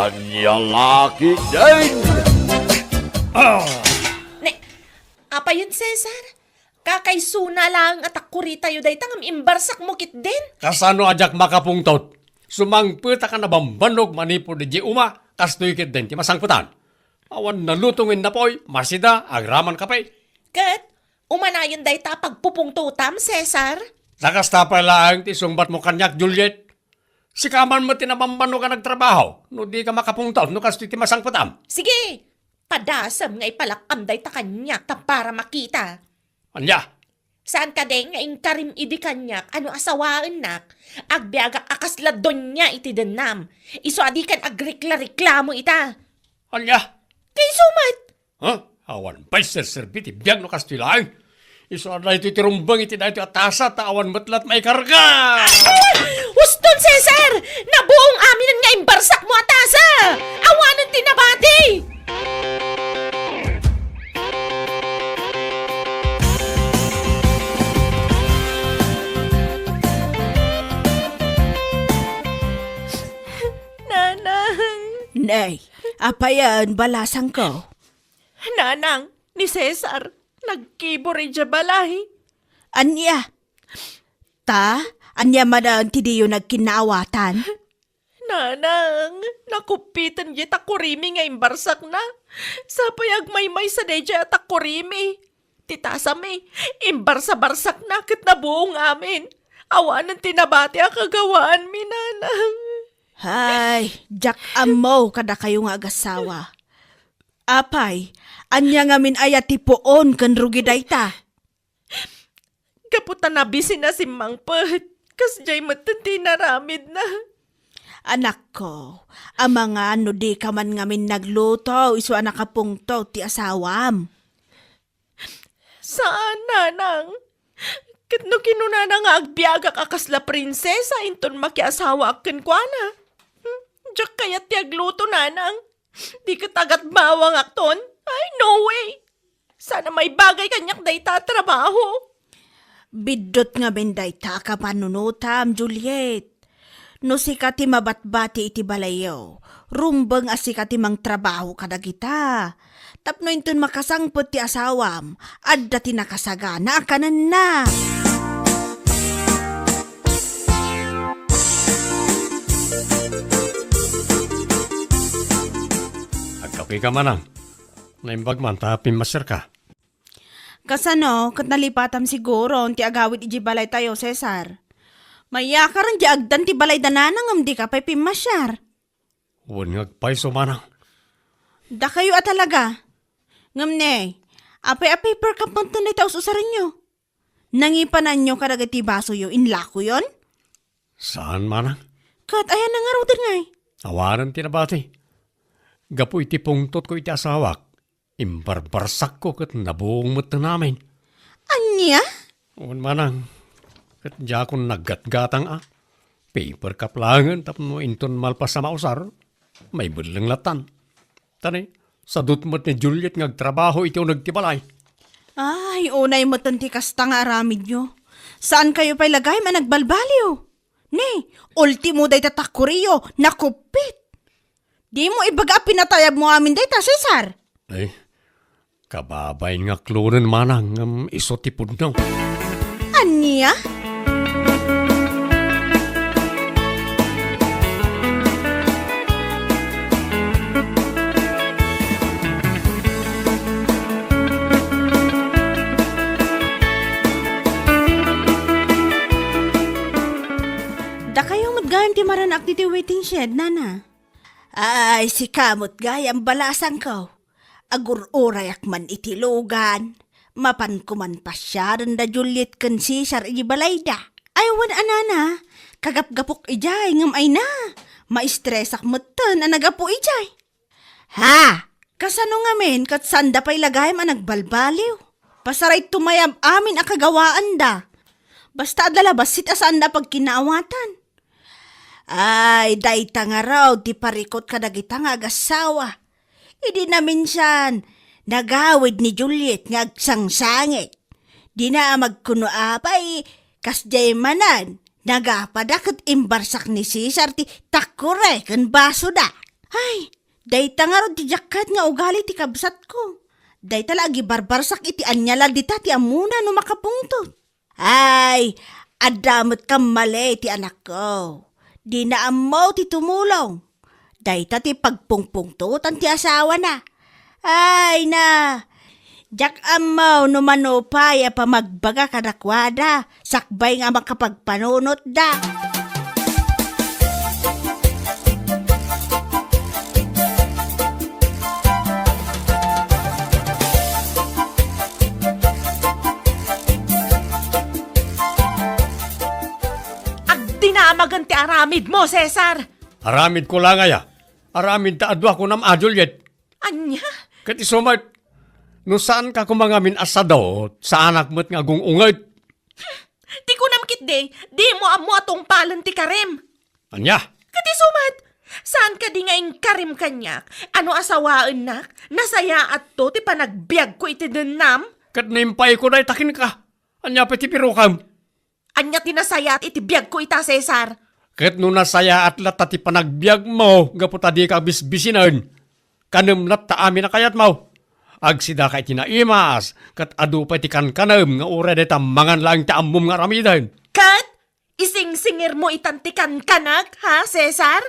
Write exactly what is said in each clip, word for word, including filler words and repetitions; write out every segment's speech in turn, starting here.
Ania la ketdin? Ah! Ne, apayen, Cesar? Kakaisuna laeng a takkuritayo dayta ngem imbarsakmo ketdin? Kasano a diak makapungtot? Sumangpetak a nabambannog manipud idiay uma, kastoy ketdin ti masangpetan. Awan naluto nga innapoy, masida, agraman kape. Ket, umanayon dayta a pagpupungtotam, Cesar? Ta kasta pay laeng ti sungbatmo kaniak, Juliet. Sika man met ti nabambannog a nagtrabaho, no dika makapungtot no kastoy ti masangpetam. Sige, padasem nga ipalak-am dayta kaniak ta para makita. Ania? Saan kadi nga inkarim idi kaniak a no asawaennak, agbiagak a kasla donia iti dennam. Isu a dikan agrekla-reklamo ita. Ania? Kayso met. Ha? Awan pay serserbi ti biag no kastoy laeng. Isu a daytoy ti rumbeng iti daytoy a tasa ta awan met la't maikarga. Uston, Cesar! Nabuong amin nga imbarsakmo a tasa! Awanen ti nabati! Nanang! Nay, apayen, balasangko? Nanang, ni Cesar, nagkibor idiay balay. Ania? Ta, ania manen ti diyo nagkinnaawatan? Nanang, nakuppiten diay takkurimi nga imbarsakna. Sapay agmaymaysa daydiay a takkurimi. Ti tasami, imbarsa-barsakna ket nabuong amin. Awanen ti nabati a kagawaanmi, Nanang. Hay, diak ammo kadakayo nga agassawa. Apay, ania ngamin aya ti puon ken rugi dayta? Gapu ta nabisina simmangpet, kasdiay metten ti inaramidna. Anakko, amangan no dika man ngamin nagluto isu a nakapungtot ti asawam. Saan, Nanang. Ket no kinunana nga agbiagak a kasla prinsesa inton makiasawaak kenkuana. Hmm, diak kayat ti agluto, Nanang. Di ket agatbawangakton. Ay, no way. Sana maibagay kaniak dayta a trabaho. Biddut ngamin dayta a kapanunotam, Juliet. No sika ti mabatbati iti balayyo, rumbeng a sika ti mangtrabaho kadagita. Tapno inton makasangpet ti asawam, adda ti nakasagana a kanenna. Agkapeka, Manang. Naimbag man ta pimmasiarka. Kasano, ket nalipatam siguron ti agawid idiay balaytayo, Cesar? Mayakaren ti agdan ti balayda, Nanang, ngem dika pay pimmasiar. Wen nga agpayso, Manang. Dakayo a talaga. Ngem ne, apay a paper cup metten dayta us-usarenyo? Nangipananyo kadagiti basoyo, inlakoyon? Saan, Manang. Ket ayanna ngaruden ngay? Awanen ti nabati. Gapu iti pungtotko iti asawak, imbarbarsakko ket nabuong metten amin. Ania? Wen, Manang, ket diakon naggatgatang a. Paper cup laengen tapno inton malpas a mausar, maibelleng lattan. Ta ne, sadut met ni Juliet nga agtrabaho iti uneg ti balay. Ay, unay metten ti kasta nga aramidyo. Saankayo pay la gayam a nagbalbaliw. Ne, ultimo dayta takkuriyo, nakuppit. Dimo ibaga a pinatayabmo amin dayta, Cesar. Ay, kababain nga klonen, Manang, ngem isu ti pudno. Ania? Dakayo met gayam ti maranak ditoy waiting shed, Nana. Ay, sika met gayam, balasangko. Agur-urayak man iti lugan. Mapanko man pasiaren da Juliet ken Cesar iti balayda. Ay, wen a, Nana, kagapgapok idiay, ngem ay na, maistresak metten a naggapu idiay. Ha? Kasano ngamin ket saanda pay la gayam a nagbalbaliw? Pasarayto mayam amin a kagawaanda. Basta adda la bassit a saanda a pagkinnaawatan. Ay, dayta ngarud ti parikut kadagita nga agassawa. Idi naminsan, nagawid ni Juliet nga agsangsangit. Dina a magkuno apay, kasdiay manen, nagapada ket imbarsak ni Cesar ti takkure ken basoda. Ay, dayta ngarud ti diak kayat nga ugali ti kabsatko. Dayta la agibarbarsak iti ania la dita ti ammona no makapungtot. Ay, adda met kammali ti anakko. Dina ammo ti tumulong. Dayta ti pagpungpungtotan ti asawana. Ay na, diak ammo no mano pay a pamagbaga kadakuada sakbay nga makapagpanunotda. Agdinamagen ti aramidmo, Cesar! Aramidko la ngay a. Aramid ta adu a kunam a, Juliet. Ania? Ket isu met, no saanka koma ngamin a sadot, saanak met nga agung-unget. Ti kunam ketdi, dimo ammo a tungpalen ti karim. Ania? Ket isu met, saan kadi nga inkarim kaniak a no asawaennak, nasayaatto ti panagbiagko iti dennam? Ket no impayko dayta kenka, ania pay ti birokam? Ania ti nasayaat iti biagko ita, Cesar? Ket no nasayaat latta ti panagbiagmo gapu ta dika bisbisinen, kanem latta amin a kayatmo. Agsidaka iti naimas, ket adu pay ti kankanem nga uray dayta mangan laeng ti ammom nga aramiden. Ket isingsingirmo itan ti kankanak, ha, Cesar?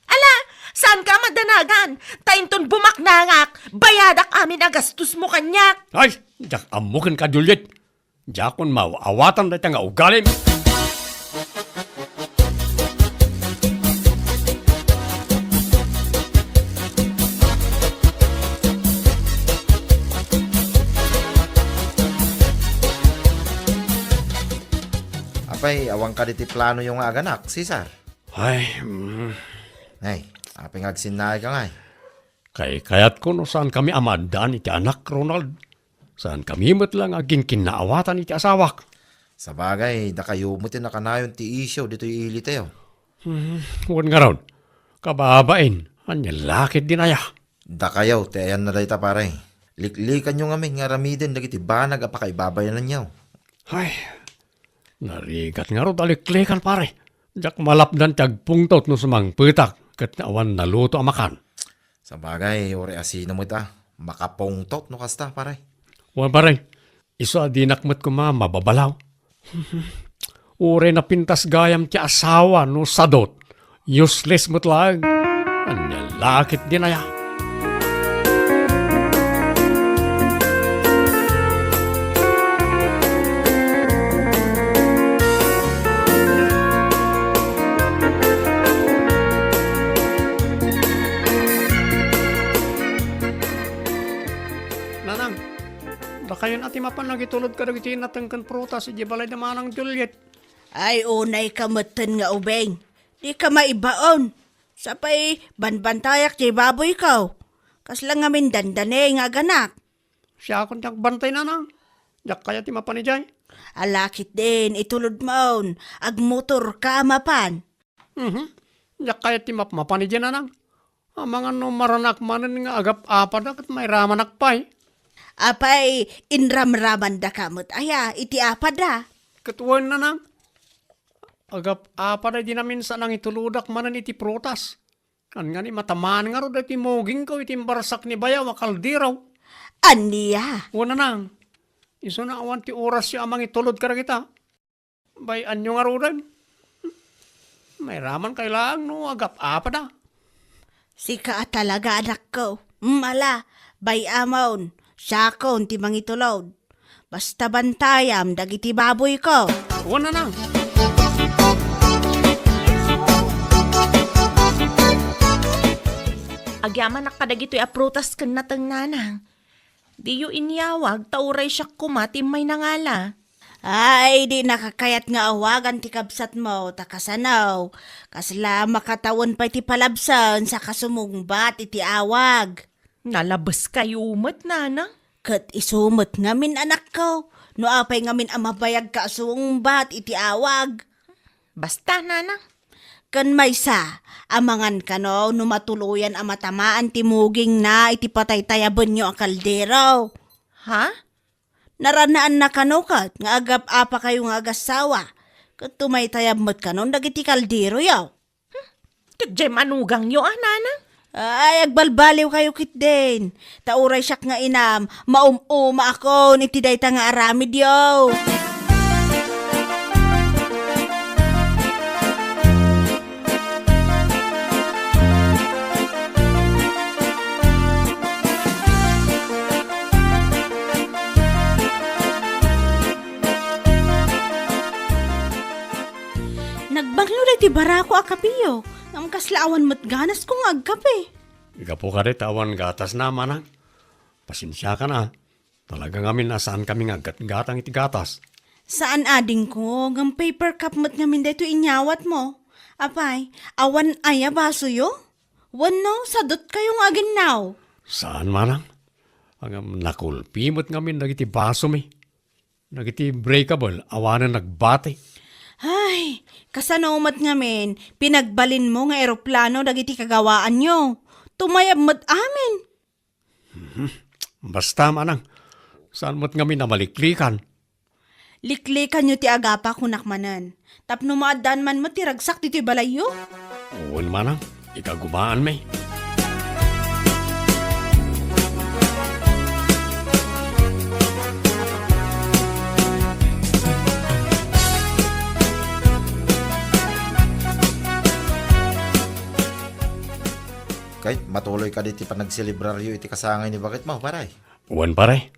Ala, saanka a madanagan, ta inton bumaknangak, bayadak amin a gastosmo kaniak. Ay, diak ammo kenka, Juliet. Diakon maaw-awatan dayta nga ugalim. Apay, awan kadi ti planoyo nga aganak, Cesar? Ay, mm. Ay, apay nga agsinnaayka ngay? Kaykayatko no saankami a maaddaan iti anak, Ronald. Saankami met la nga aginkinnaawatan iti asawak. Sabagay, dakayo met ti nakanayon ti isyu ditoy ilitayo. Hmm, wen ngarud, kababain, ania la ketdin aya? Dakayo ti ayanna dayta, pare. Liklikanyo ngamin nga aramiden dagiti banag a pakaibabayananyo. Ay, narigat ngarud a liklikan, pare. Diak malapdan ti agpungtot no sumangpetak ket awan naluto a makan. Sabagay, uray asino met a makapungtot no kasta, pare. Wen, pare, isu a dinak met koma mababalaw. Uray napintas gayam ti asawa no sadot, useless met laeng. Ania la ketdin aya? Nanang, dakayon a ti mapan nangitulod kadagiti nateng ken prutas idiay balay da Manang Juliet. Ay, unayka metten nga ubing. Dika maibaon. Sapay, banbantayak diay baboyko. Kasla ngamin dandani nga aganak. Siakon ti agbantay, Nanang. Diak kayat ti mapan idiay. Ala ketdin, itulodmon. Agmotorka a mapan. Mhm. Diak kayat ti mapmapan idiay, Nanang. Amangan no maranak manen nga agap-apada ket mairamanak pay. Apay, inramramandaka met aya iti apada? Ket wen, Nanang. Agap-apada idi naminsan nangitulodak manen iti prutas. Ngangani matamaan ngarud daytoy mugingko iti imbarsak ni bayaw a kaldero. Ania? Wen, Nanang. Isuna awan ti orasyo a mangitulod kadagita. Bay-anyo ngaruden. Mairaman kay laeng no agap-apada. Sika a talaga, anakko. Mm, ala, bay-amon, siakon ti mangitulod. Basta bantayam dagiti baboyko. Wen, Nanang. Agyamanak kadagitoy a prutas ken nateng, Nanang. Diyo inyawag ta uray siak koma ti immay nangala. Ay, dinaka kayat nga awagan ti kabsatmo, ta kasano? Kasla makatawen pay ti palabsen sa kasumungbat iti awag. Nalabeskayo met, Nanang. Ket isu met ngamin, anakko, no apay ngamin a mabayagka a sumungbat iti awag. Basta, Nanang. Ken maysa, amangan kano no matuloyan a matamaan ti mugingna iti pataytayabenyo a kaldero. Ha? Naranaanna kano ket nga agap-apakayo nga agassawa, ket tumaytayab met kanon dagiti kalderoyo. Ket diay manugangyo a, Nanang? Ay, agbalbaliwkayo ketdin. Ta uray siak nga inam, maum-umaakon iti dayta nga aramidyo. Nagbanglo daytoy barako a kapeyo, ngem kasla awan met ganasko nga agkape. Gapu kadi ta awan gatasna, manang. Pasensiakan a. Talaga ngamin a saankami nga aggatgatang iti gatas. Saan, adingko, ngem paper cup met ngamin daytoy inyawatmo. Apay, awan aya basoyo? Wenno, sadutkayo nga aginnaw? Saan, manang. Ngem nakulpi met ngamin dagiti basomi. Dagiti breakable, awanen nagbati. Ay, kasano met ngamin, pinagbalinmo nga eroplano dagiti kagawaanyo? Tumayab met amin. Mhm. Basta, manang, saan met ngamin a maliklikan? Liklikanyo ti agapa, kunak manen. Tapno maaddaan man met ti ragsak ditoy balayyo? Wen, manang, ikagumaanmi. Ket matuloy kadi ti panagselebraryo iti kasangay ni baketmo, pare? Wen, pare.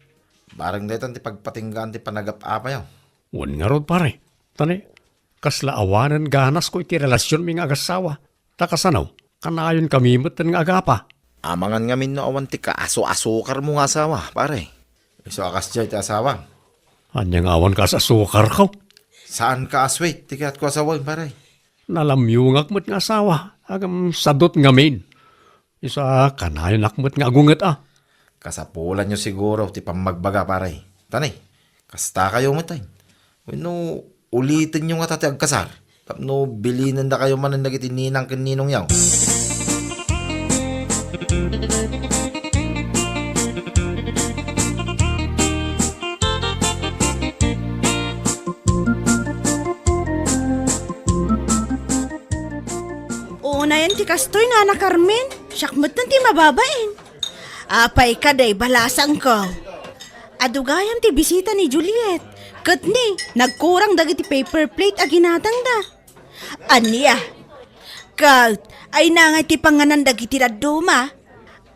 Bareng daytan ti pagpatinggaan ti panagap-apayo. Wen ngarud, pare. Ta ni, kasla awanen ganasko iti relasionmi nga agassawa. Ta kasano, kanayonkamin metten nga agapa. Amangan ngamin no awan ti kaasu-asukarmo nga asawa, pare. Isu a kasdiay ti asawam. Ania nga awan kaasu-asukarko? Saanka a sweet ti kayatko a sawen, pare. Nalamyongak met nga asawa, ngem sadut ngamin. Isu a kanayonak met nga agunget a. Kasapulanyo siguro ti pammagbaga, pare. Ta ni, kastakayo met, ay. Wenno, ulitenyo ngata ti agkasar tapno bilinendakayo manen dagiti ninang ken ninongyo. Unayen ti kastoy, Nana Carmen. Siak metten ti mababain. Apay kadi, balasangko. Adu gayam ti bisita ni Juliet. Ket ni, nagkurang dagiti paper plate a ginatangda. Ania? Ket, ay nangay ti panganan dagiti dadduma?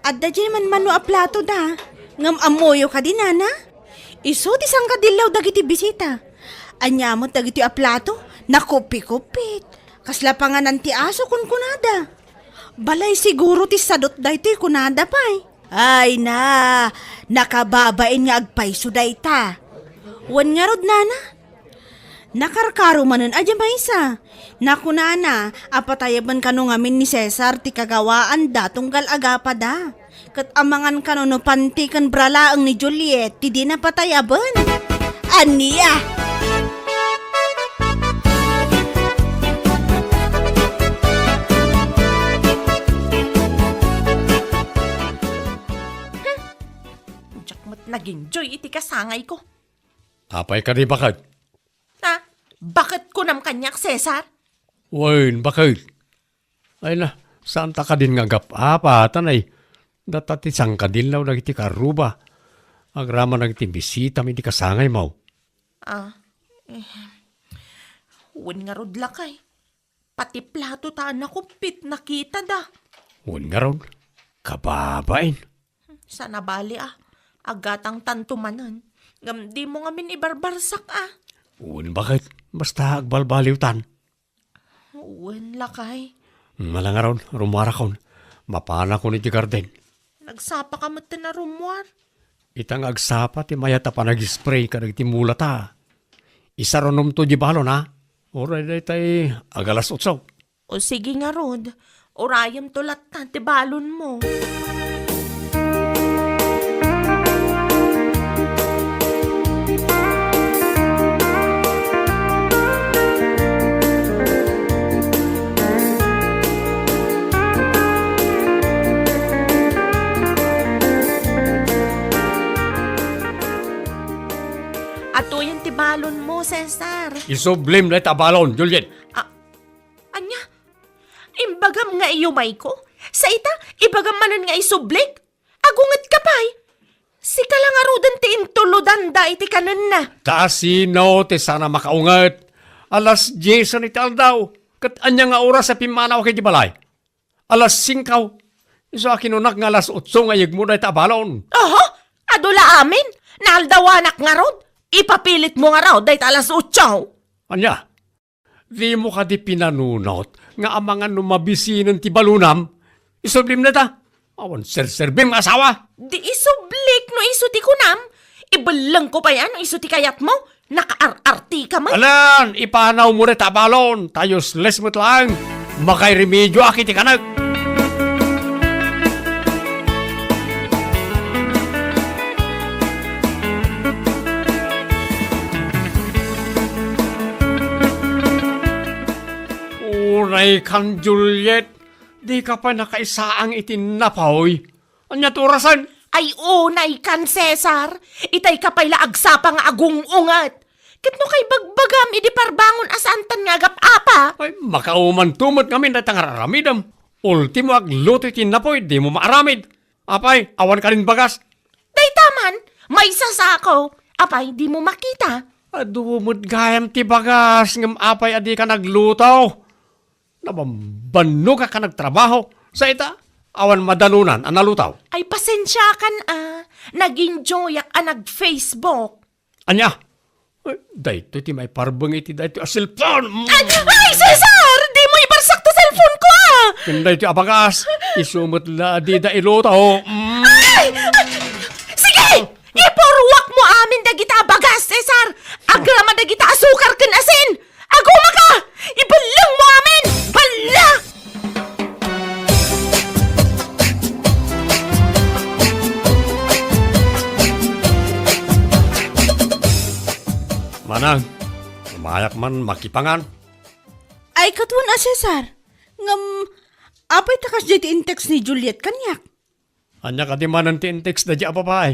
Adda diay manmano a platoda. Ngem ammoyo kadi, Nana? Isu ti sangkadillaw dagiti bisita. Ania met dagitoy a plato? Nakupikupit. Kasla panganan ti aso, kunkunada. Balay siguro ti sadut daytoy, kunada pay. Ay na, nakababain nga agpayso dayta. Wen ngarud, Nana? Nakarkaro manen a diay maysa. Nakunana a patayaben kano ngamin ni Cesar ti kagawaanda tunggal agapada. Ket amangan kano no panti ken bra laeng ni Juliet ti dina patayaben. Ania? Diak met nag-enjoy iti kasangayko. Apay kadi, baket? Ha? Baket kunam kaniak, Cesar? Wen, baket? Ay na, saanta kadin nga agap-apa, ta ni, data ti sangkadillaw dagiti karruba. Agraman dagiti bisitami iti kasangaymo. Ah, eh, wen ngarud, lakay. Pati plato ta a nakuppit, nakitada. Wen ngarud, kababain. Saan a bali a, agatangtanto manen. Ngem dimo ngamin ibarbarsak a. Wen, baket? Basta agbalbaliwtan. Wen, lakay. Ala ngarud, rummuarakon. Mapanakon iti garden. Nagsapaka metten a rummuar? Ita nga agsapa ti mayat a panag-spray kadagiti mulata. Isarunomto di balon, a? Uray daytay agalas otso. O sige ngarud, urayemto latta ti balonmo. Atoyen ti balonmo, Cesar. Isublim dayta a balon, Juliet. Ah, ania? Imbagam nga yumayko. Sa ita, ibagam manen nga isublik. Agungetka pay. Sika la ngaruden ti intulodanda iti kanenna. Ta sino ti saan a makaunget? Alas diesen iti aldaw, ket ania nga oras a pimmanawak iti balay? Alas singko. Isu a kinunak nga alas otso nga yegmo dayta a balon. Oho, adu la amin. Naaldawanak ngarud. Ipapilitmo ngarud dayta alas otso. Ania? Dimo kadi pinanunot nga amangan no mabisinen ti balonam? Isublim dayta. Awan serserbim nga asawa. Di isublik no isu ti kunam. Ibellengko pay a no isu ti kayatmo. Nakaar-artika met. Alan, ipanawmo dayta a balon, ta useless met laeng. Makairemedioak iti kanek. Unay kan, Juliet, dika pay nakaisaang iti napoy. Ania ti orasen? Ay, unay kan, Cesar. Itay ka pay la agsapa nga agung-unget. Ket no kay bagbagam idi parbangon a saantan nga agap-apa. Ay, makaumanto met ngamin dayta nga ar-aramidem. Ultimo, agluto iti napoy, dimo maaramid. Apay, awan kadin bagas? Dayta man, maysa sako. Apay, dimo makita? Adu met gayam ti bagas, ngem apay a dika nagluto? Nabambannogak a nagtrabaho. Sa ita, awan madanonan a nalutaw. Ay, pasensiakan a. Nag-enjoyak a nag-Facebook. Ania? Eh, daytoy ti maiparbeng iti daytoy a cellphone. Mm. Ay, ay, Cesar! Dimo ibarsak ti cellphone ko, a! Ken daytoy a bagas, isu met la a dida iluto. Mm. Ay! Ay! Sige! Ipuruakmo amin dagita a bagas, Cesar! Agraman dagita a sukar ken asin! Agumaka! Ibellengmo amin! Balla! Manang, umayak man makipangan. Ay, ket wen a, Cesar. Ngem, apay ta kasdiay ti in-text ni Juliet kaniak? Ania kadi manen ti in-text daydiay a babai?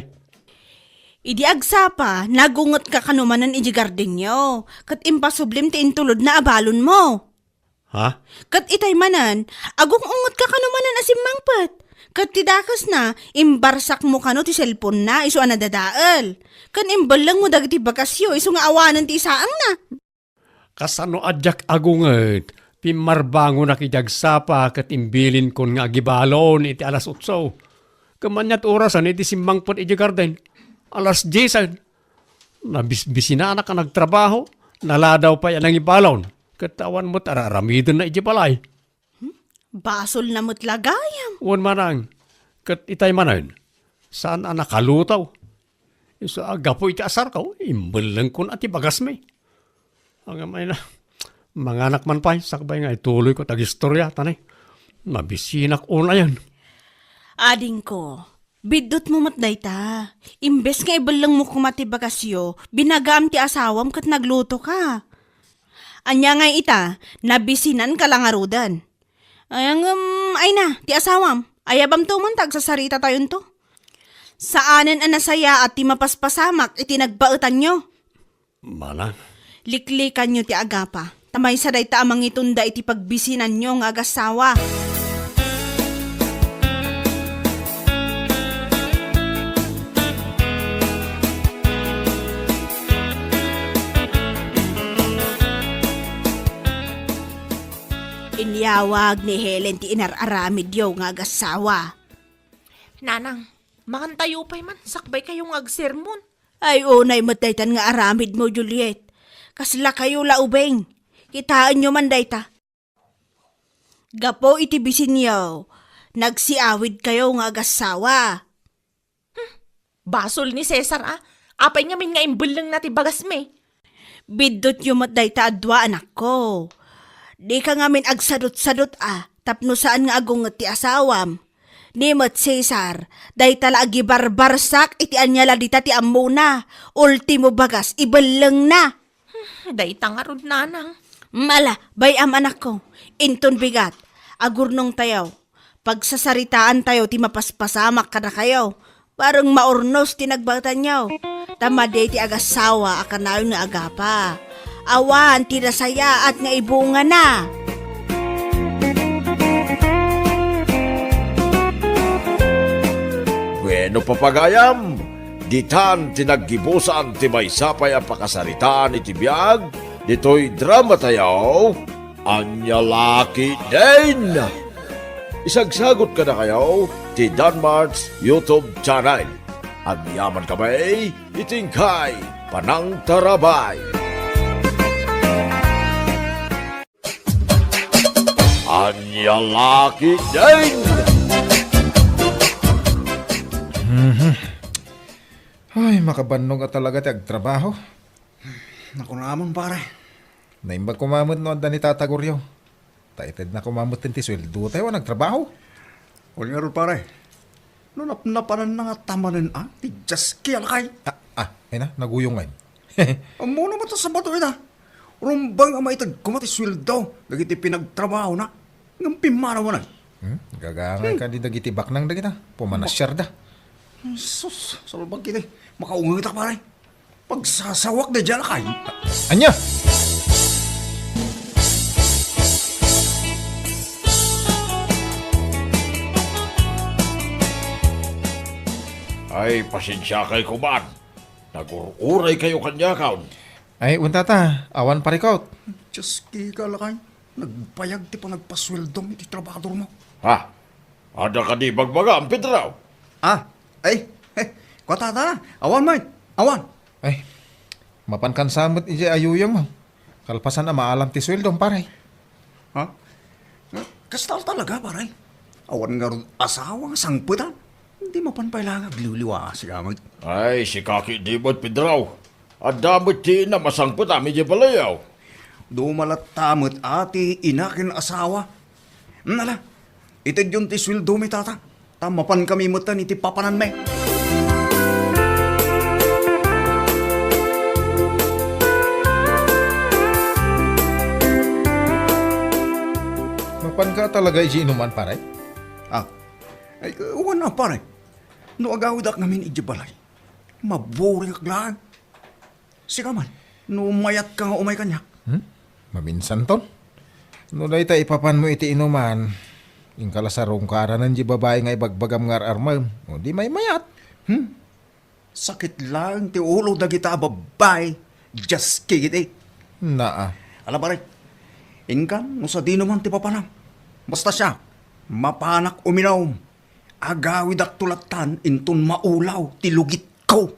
Idi agsapa, nagungetka kano manen idiay gardenyo, ket impasublim ti intulodna a balonmo. Ha? Ket itay manen, agung-ungetka kano manen a simmangpet. Ket ti dakesna, imbarsakmo kano ti cellphone-na isu a nadadael. Ken imbellengmo dagiti bagasyo isu nga awanen ti isaangna. Kasano a diak agunget, pimmarbangonak idi agsapa ket imbilinkon nga agibalon iti alas otso. Ngem ania ti orasen idi simmangpet idiay garden? Alas diesen. Nabisbisinanak a nagtrabaho, naladaw pay a nangibalon, ket awan met ar-aramidenna idiay balay. Hmm? Basolna met la gayam. Wen manang, ket itay manen, saan a nakalutaw. Isu a gapu iti asarko, imbellengkon a ti bagasmi. Ngem ay na, manganak man pay, sakbay nga ituloyko ti agistoria, ta ne, nabisinak unayen. Adingko, biddutmo met dayta. Imbes nga ibellengmo koma ti bagasyo, binagaam ti asawam ket naglutoka. Ania ngay ita, nabisinanka la ngaruden. Ay, ngem, ay na, ti asawam. Ayabamto man ta agsasaritatayon to. Saanen a nasayaat ti mapaspasamak iti nagbaetanyo. Manang. Liklikanyo ti agapa, ta maysa dayta a mangitunda iti pagbisinanyo nga agassawa. Inyawag ni Helen ti inar-aramidyo nga agassawa. Nanang, mangantayo pay man, sakbay kayo nga agsermon. Ay, unay met daytan nga aramidmo, Juliet. Kasla kayo la ubing. Kitaenyo man dayta. Gapu iti bisinyo, nagsiawid kayo nga agassawa. Basol ni Cesar, a. Apay ngamin nga imbellengna ti bagasmi? Biddutyo met dayta a dua, anakko. Dika ngamin agsadutsadut, a, tapno saan nga agunget ti asawam. Ni met Cesar, dayta la agibarbarsak iti ania la dita ti ammona. Ultimo bagas, ibellengna. Hmm, dayta ngarud, nanang. Mala, bay-am, anakko. Inton bigat, agurnongtayo. Pagsasaritaantayo ti mapaspasamak kadakayo. Bareng maurnos ti nagbaetanyo. Ta madi ti agassawa a kanayon nga agapa. Awan ti nasayaat nga ibungana. No papagayam, ditan ti naggibusan ti maysa pay a pakasaritaan iti biag ditoy dramatayo, Ania La Ketdin! Isagsagot kadakayo ti Danmart's YouTube channel. Agyaman kami iti inkay panangtarabay. Ania La Ketdin! Mhm. Ay, makabannog a talaga ti agtrabaho. Nakunamon, pare. Naimbag koma met no adda ni Tata Goryo. Ta itedna koma met ti sueldotayo a nagtrabaho. Wen ngarud, pare. No napnapananna nga tamanen a ti Jasky a lakay. Ah, ah, ay na, naguyong ngayon. Ammona met a Sabado ita. Rumbeng a maited koma ti sueldo dagiti pinagtrabahona. Ngem pimmanaw manen. Hmm? Gagangay ka di dagiti baknang dagita. Pumanasiarda. Sus, salbag iti. Makaungetak, pare. Pagsasawak da dyan, lakay. Ania? Ay, pasensiakay koma. Nagur-uray kayo kaniakon. Ay, wen, Tata, awan parikot. Diyos, kika, lakay. Nagbayag ti panagpasueldom iti trabadormo. Ha? Adda kadi bagbagam, Pedro? Ah, ay, eh, kua, Tata, awan met, awan. Ay, mapankan sa met idiay ayuyongmo. Kalpasan a maalam ti sueldom, pare. Ha? Kasta talaga, pare. Awan ngarud asawa nga sangpetan. Di mapan pay la nga agliwliwa, sika met. Ay, sika ketdi met, Pedro. Adda met ti inam a sangpetam idiay balayyo. Duma latta met a ti ina ken asawa. Ala, itedyon ti sueldomi, Tata. Ta mapankami metten iti papananmi. Mapanka talaga iti inuman, pare? Ah, ay, wen a, pare. No agawidak ngamin iti balay, maburigak laeng. Sika man, no mayatka nga umay kaniak. Hmm? Maminsanton? No dayta ipapanmo iti inuman, inka la sarungkaranen diay babai nga ibagbagam nga ar-armem. O di maymayat. Hmm? Sakit laeng ti ulo dagita a babai, Jasky iti. Naa. Ala, pare, inkan no sadino man ti papanam. Basta siak, mapanak uminom. Agawidakto lattan inton maulaw ti lugitko.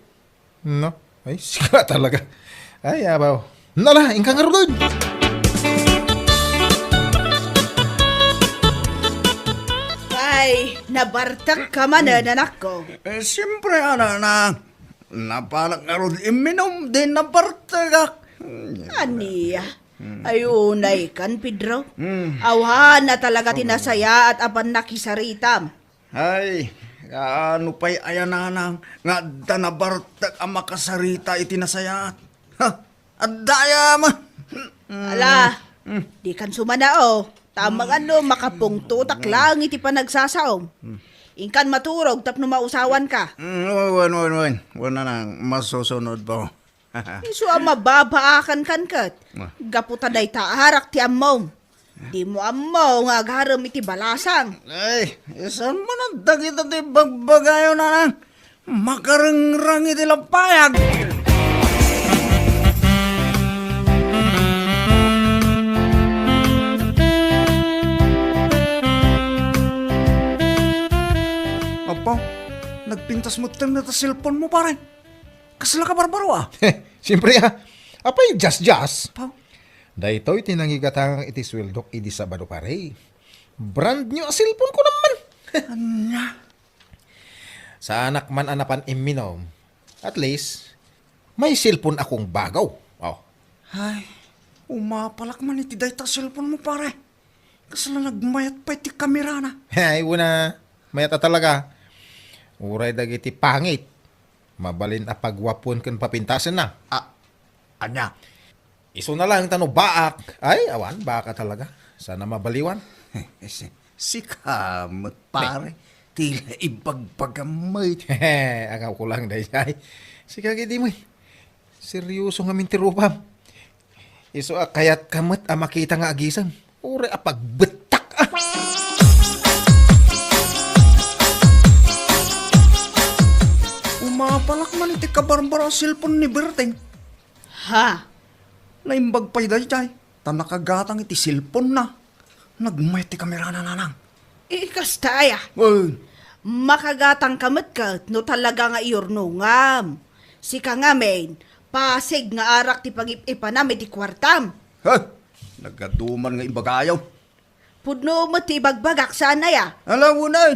No? Ay, sika talaga. Ay, abaw. Nala, inka ngaruden. Ay, nabartek ka man, eh, nanakko. Eh, siyempre, ana, na, napanak ngarud imminom, di nabartekak. Ania? Ay, unay kan, Pedro. Hmm. Awan na talaga ti nasayaat a pannakisaritam. Ay, ano pay ayananang nga adda nabartek a makasarita iti nasayaat? Ha? Adda aya man. Ala, di kan sumanao. Tama nga no, makapungtotak lang iti panagsasaom. Inkan maturog tapno mausawan ka. Mm, wen, wen, wen. Wen na nang masusunod po. Isu a mababaakan kan ket. Ah. Gapu ta dayta arak ti ammom. Dimo ammo nga agarem iti balasang. Ay, isan man dagita ti bagbagayo, nanang. Makarengreng iti lappayag. Apo, nagpintas metten data cellphone mo, pare. Kasla ka barbaro, ah. Siyempre, ah. Apay, just, just. Pao? Daytoy ti nangigatangak iti sueldok idi Sabado, pare. Brand new a cellphone ko naman. Ania? Saanak man a napan imminom. At least, may cellphone akong bagaw. Oh. Ay, umapalak man iti dayta cellphone mo, pare. Kasla nagmayat pay ti kamerana. Ay, una. Mayat a talaga. Uray dagiti pangit. Mabalin a pagwapuan ken papintasenna. Ah, ania? Isu na lang ta no baak. Ay, awan, baak a talaga. Sana mabaliwan. Si-, sika met, pare. Tila ibagbagam met. Hehe, agaw ko lang, dayjay. Sika, gidi mo, eh. Seryoso ngamin ti rupam. Isu a kayat ka met a makita nga agisem. Uray a pagbettak, ah. barbaro a cellphone ni Berteng. Ha? Naimbag pay daydiay, ta nakagatang iti cellphone-na. Nagmayat ti kamerana, nanang. Ikasta aya? Wen. Makagatang ka met ket no talaga nga iyurnongam. Sika ngamin, pasig nga arak ti pangip-ipanam iti kuartam. Ha? Nagadu man nga ibagayo. Pudno met ti ibagbagak, saan aya? Ala, unay.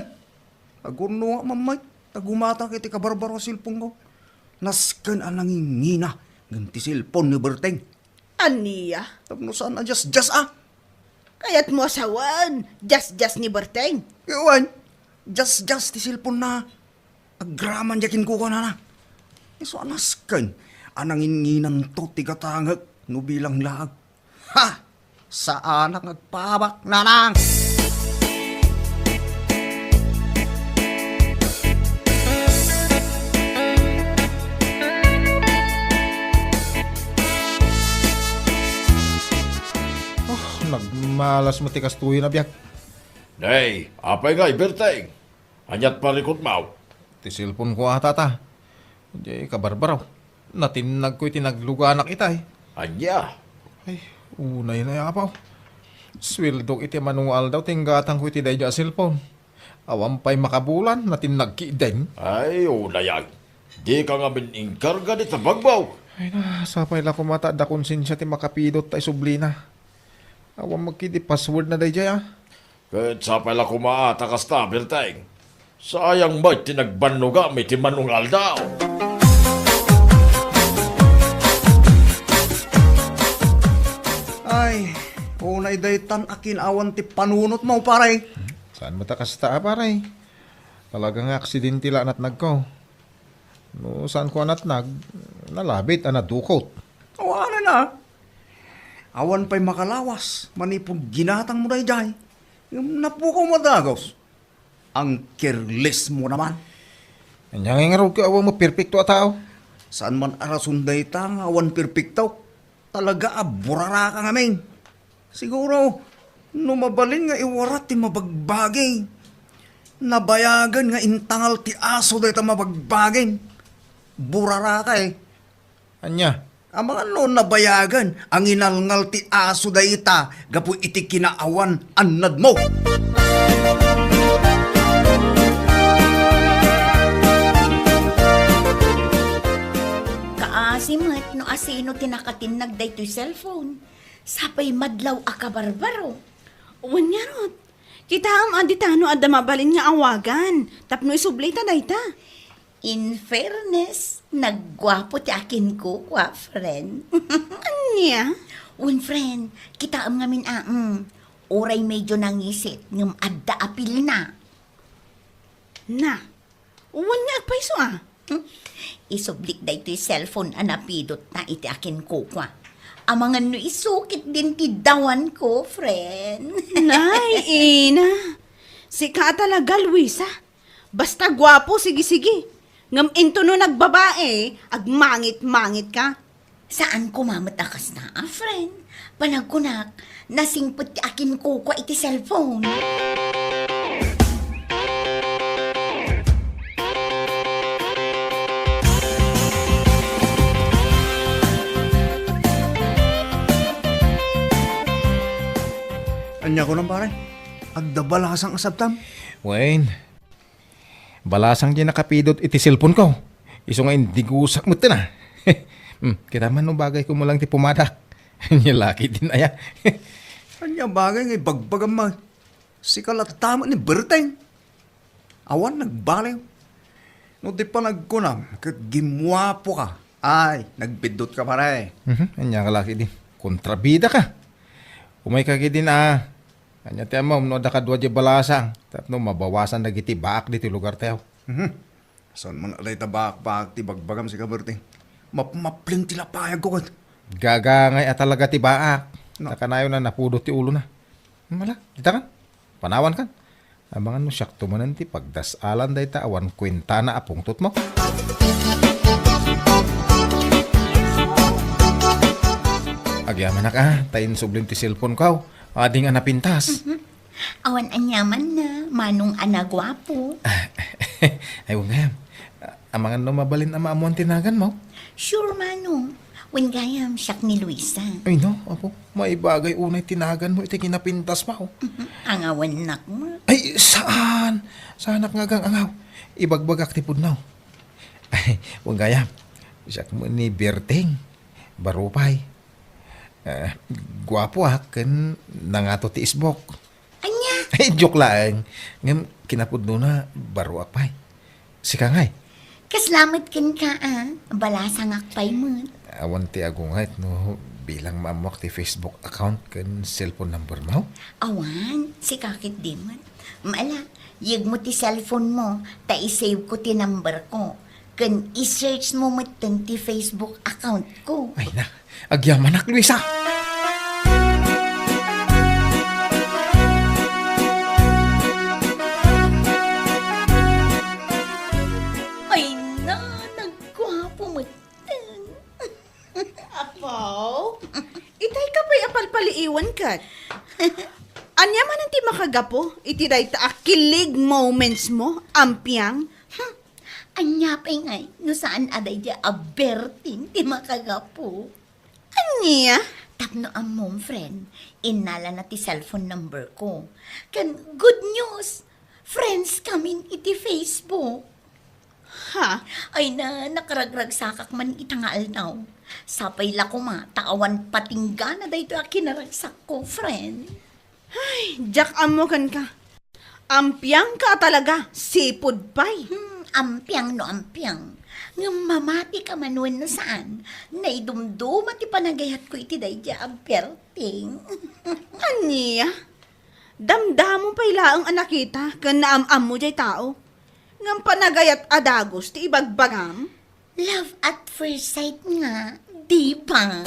Agurno nga mamay, ta gumatang iti kabarbaro a cellphone-ko. Nasken a nangingina ngem ti cellphone ni Berteng. Ania? Tapno saan a jasjas, a? Kayatmo a sawen, jasjas ni Berteng? Wen, jasjas ti cellphone-na. Agraman diay kinkukuanana. Isu a nasken a nanginginanto ti gatangek no bilang laeng. Ha! Saanak nga agpaabak, nanang! Oh, nagmalas met ti kastoyen a biag. Nay, apay nga, Berteng? Aniat parikutmaw? Ti cellphone-ko a, tata. Diay kabarbaro. Natinnagko iti nagluganak itay. Ania? Ay, unay na, apaw. Suweldok iti mano nga aldaw ti inggatangko iti daydiay a cellphone. Awan pay makabulan, natinnag ketdin. Ay, unay ay. Dika ngamin inkarga dita bagbaw. Ay na, sapay la koma ta adda konsensia ti makapidot ta isublina. Awan met ketdi password-na daydiay, a. Ket sapay la koma a ta kasta, Berteng. Sayang met ti nagbannogam iti mano nga aldaw. Ay, unay daytan a kinaawan ti panunotmo, pare. Saan met a kasta, a, pare? Talaga nga aksidente la a natnagko. No saanko a natnag, nalabit a nadukot. Awanen a. Awan pay makalawas manipud ginatangmo daydiay. Ngem napukawmo a dagus. Ang careless-mo naman. Ania ngay ngarud ket awan met perpekto a tao? Saan man a rason dayta nga awan perpekto? Talaga a buraraka ngamin. Siguro, no mabalin nga iwarat ti mabagbagi, nabayagen nga intangal ti aso dayta mabagbagi. Buraraka, e. Ania? Amangan no nabayagen a nginalngal ti aso dayta gapu iti kinaawan annadmo. Kaasi met no asino ti nakatinnag daytoy cellphone. Sapay madlaw a kabarbaro. Wen ngarud, kitaem a ditano adda mabalin nga awagan tapno isublita dayta. In fairness, nagguapo ti akinkukua, friend. Ania? Wen, friend, kitaem ngamin a, mm, uray medyo nangisit ngem adda apilna. Na, wen nga agpayso a. Hmm? Isublik daytoy cellphone a napidotna iti akinkukua. Amangan no isu ketdin ti dawanko, friend. Nay, ina. Sika a talaga, Luisa. Basta guapo, sige-sige. Ngem intono nagbabae, agmangit-mangit ka. Saan koma met a kasta, a, friend. Panagkunak, nasingpet ti akinkukua iti cellphone. Ania kunam, pare? Adda balasang a sabtam? Wen, balasang ti nakapidot iti cellphone-ko. Isu nga indigusak met a. Hmm, kita man no bagay ko mo lang ti pumadak. Ania la ketdin aya? Ania bagay nga ibagbagam man? Sika latta met ni Berteng. Awan nagbaliw. No di panagkunam ket gimmuapo ka. Ay, nagbiddut ka, pare. Mhm, ania ka la ketdin? Kontrabida ka. Umay ka ketdin a. Ania ti ammom no adda kadua diay balasang tapno mabawasan dagiti baak ditoy lugartayo? Mhm. Saan man a dayta baak-baak ti bagbagam, sika, Berteng? Mapmapleng ti lapayagko ket. Gagangay a talaga ti baak. No. Ta kanayon a napudot ti ulona. Mala, dita kan? Panawan kan? Amangan no siakto manen ti pagdas-alan dayta awan kuentana a pungtotmo. Agyamanak a, ta insublim ti cellphone-ko. Ading a napintas. Mhm. Awan aniamanna, manong a naguapo. Ay, wen gayam. Amangan no mabalin a maammuan ti naganmo? Sure, Manong. Wen gayam, siak ni Luisa. Ay, no, apo. Maibagay unay ti naganmo iti kinapintasmo. Mhm. Angawannak mo. Ay, saan? Saanak nga agang-angaw. Ibagbagak ti pudno. Ay, wen gayam, siak met ni Berting. Baro pay. Eh, guapoak ken nangato ti isbok. Ania? Ay, joke laeng. Ngem kinapudnona, baroak pay. Sika ngay? Kasla met kenka, a. Balasangak pay met. Awan ti agungayt no bilang maammoak ti Facebook account ken cellphone number mo? Awan, sika ketdi met. Ala, yegmo ti cellphone mo, ta i-save ko ti number ko. Ken i-search mo metten ti Facebook account ko. Ay na, agyamanak, Luisa! Ay na, nagguapo metten. Apo, itay ka pay a palpaliiwan ket. Ania manen ti makagapu iti dayta a kilig moments mo, Ampiang? Hmm. Ania pay ngay no saan a daydiay a Berting ti makagapu? Ania? Tapno ammom, friend, innalana ti cellphone number ko. Ken good news, friends kamin iti Facebook. Ha? Ay na, nakaragragsakak man ita nga aldaw. Sapay la koma ta awan patinggana daytoy a kinaragsakko, friend. Ay, diak ammo kenka. Ampiangka a talaga, sipud pay. Hmm, ampiang no ampiang. Ngem mamatika man wenno saan, naidumduma ti panagayatko iti daydiay a Berting. Ania? Damdamo pay laeng a nakita ken naam-ammo diay tao. Ngem panagayat a dagus ti ibagbagam? Love at first sight nga, di ba?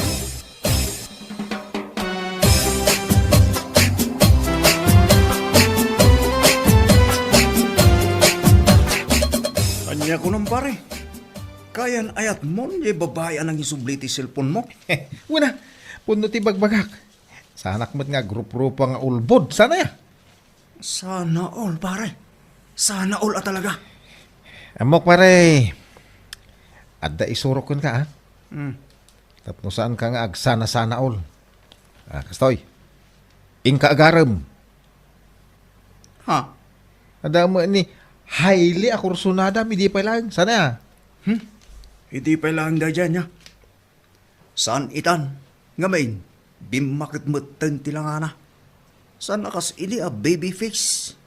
Ania kunam, pare? Kayan-ayatmon diay babai a nangisubli ti cellphone mo? Wen a, pudno ti bagbagak. Saanak met nga agrup-rupa nga ulbod. Saan aya? Sana all, pare. Sana all a talaga. Ammok, pare. Adda isurok kenka, a? Hmm. Tapno saanka nga agsana-sana all. A, kastoy. Inka agarem. Ha? Adda met ni Hailey a kursunadam, idi pay laeng. Saan aya? Hmm? Idi pay laeng daydiay, ania? Saan itan, ngamin, bimmaketmetten ti langana. Saan a kas idi a baby face.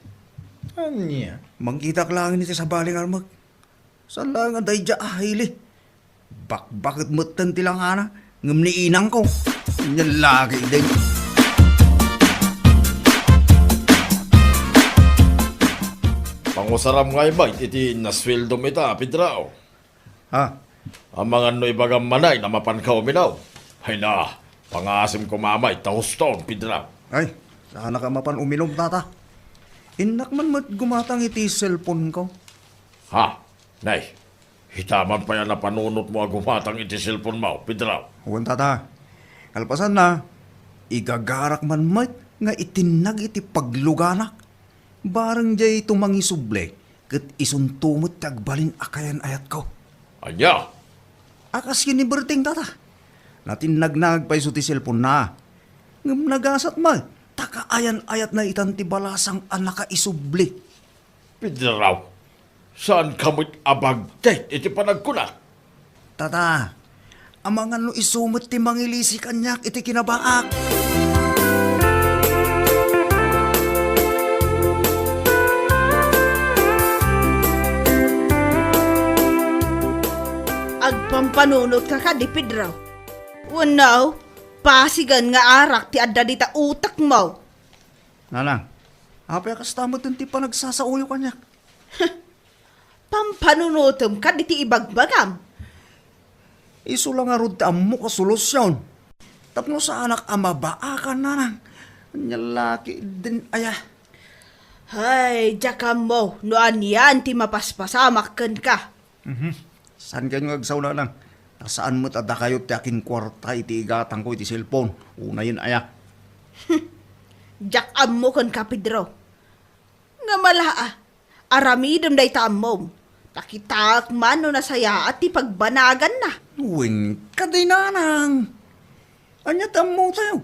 Ania? Mangkitak laeng iti sabali nga armek. Saan laeng a daydiay a Hailey. Bakbaketmetten ti langana, ngem ni inangko. Ania lagi idi. Pangusaram ngay met iti nasueldom ita, Pedro. Ha? Amangan no ibagam manen a mapanka uminom. Ay na, pangaasim koma met ta huston, Pedro. Ay, saanaka mapan uminom, tata. Innak man met gumatang iti cellphone ko. Ha? Nay, ita man pay a napanunotmo a gumatang iti cellphone mo, Pedro. Wen, tata. Kalpasanna, igagarak man met nga itinnag iti pagluganak. Bareng diay tumangisubli, ket isunto met ti agbalin a kayan-ayatko. Ania? A kas ken ni Berting, tata. Natinnagna pay isu ti cellphone-na. Ngem nagasat met, ta kaayan-ayatna itan ti balasang a nakaisubli. Pedro, saanka met a bagtit iti panagkunak? Tata, amangan no isu met ti mangilisi kaniak iti kinabaak. Agpampanunotka kadi, Pedro? Wenno, pasigen nga arak ti adda dita utekmo? Nanang, apay a kasta met ti panagsasaoyo kaniak? Pampanunotem kadi ti ibagbagam. Isu la ngarud ti ammok a solusion. Tapno saanak a mabaakan, nanang. Ania la ketdin aya? Hay, diak ammo no anian ti mapaspasamak kenka. Mhm. Saan kayo nga agsaw, nanang? Ta saan met a dakayo ti akinkuarta iti igatangko iti cellphone. Unayen aya? Diak ammo kenka, Pedro. Ngem ala, a, aramidem dayta ammom. Ta kitaek man no nasayaat ti pagbanaganna. Wen, kadi nanang. Ania ti ammotayo?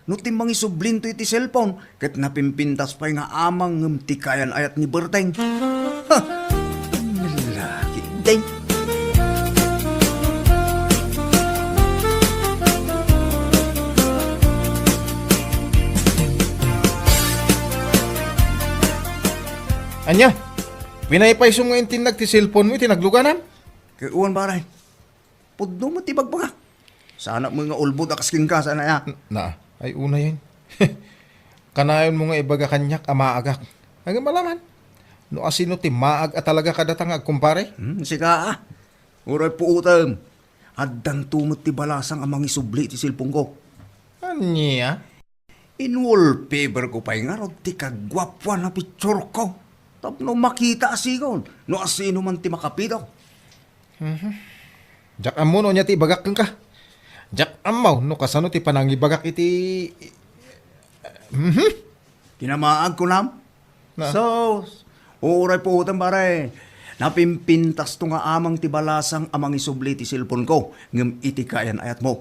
No ti mangisublinto iti cellphone, ket napimpintas pay nga amang ngem ti kayan-ayat ni Berteng. Ha! Lalaki. Deng. Ania? Pinaypaysom nga intinnag ti cellphone mo iti nagluganan? Ket wen, pare. Pudno met ti bagbagak. Saanak met nga ulbod a kas kenka, saan aya? Na, ay unayen. Kanayon mo nga ibaga kaniak a maagak. Ngem ala man. No asino ti maag a talaga kadata nga agkumpare? Hmm, sika, ah. Uray puotem. Addanto met ti balasang a mangisubli iti cellphone ko. Ania? In-wallpaper ko pay ngarud ti kaguapuan a picture ko. Tapno makita a sigon no asino man ti makapido. Mhm. Diak ammo no ania ti ibagak kenka. Diak ammo no kasano ti panangibagak iti, mhm. Kinamaag kunam? Na. So, uray puotem, pare. Napimpintasto nga amang ti balasang a mangisubli ti cellphone ko, ngem iti kayan-ayatmo.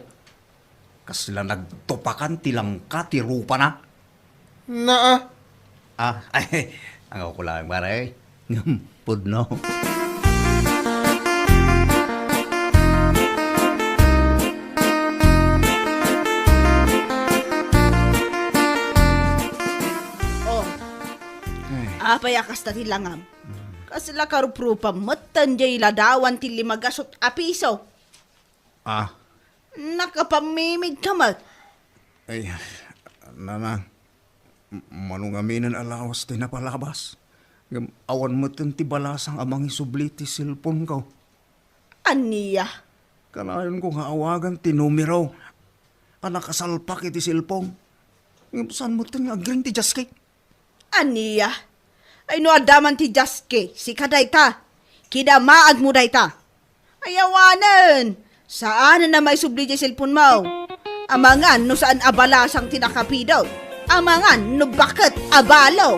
Kasla nagtupakan ti langka ti rupana. Naa. Ah, ay, ang ako lang, pare. Ngem, pudno. Oh. Ay. Apay a kasta ti langam? Kasla karuprupam metten jay ladawan ti lima gasut a piso. Ah. Nakapammimig ka met. Ay, nanang, m-, mano ngaminen a lawas ti napalabas. Ngem awan metten ti balasang a mangisubli ti cellphone ko. Ania? Kanayon ko nga awagan ti numero a nakasalpak iti cellphone. Ngem saan metten nga agring ti jaski. Ania? Ay no adda man ti jaski, sika dayta. Kinamaagmo dayta. Ay awanen. Saanen a maisubli ti cellphone mo. Amangan no saan a balasang ti nakapido. Amangan no baket a balo.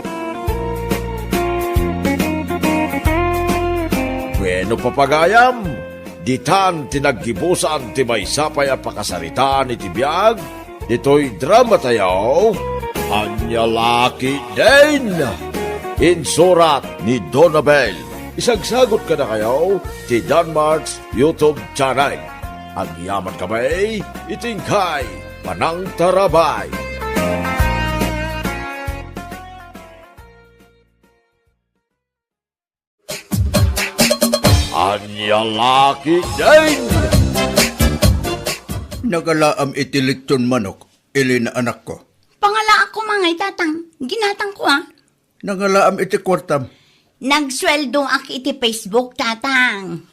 Bueno, papagayam, ditan ti naggibusan ti maysa pay a pakasaritaan iti biag ditoy dramatayo, Ania La Ketdin. Insurat ni Donabel. Isagsagut kadakayo ti Danmark's YouTube channel. Agyaman kami iti inkay panangtarabay. Ania La Ketdin! Nagalaam iti litson manok, Elena, anakko. Pangalaak koma ngay, Tatang. Ginatangko, ah. Nagalaam iti kuartam. Nagsueldoak iti Facebook, Tatang.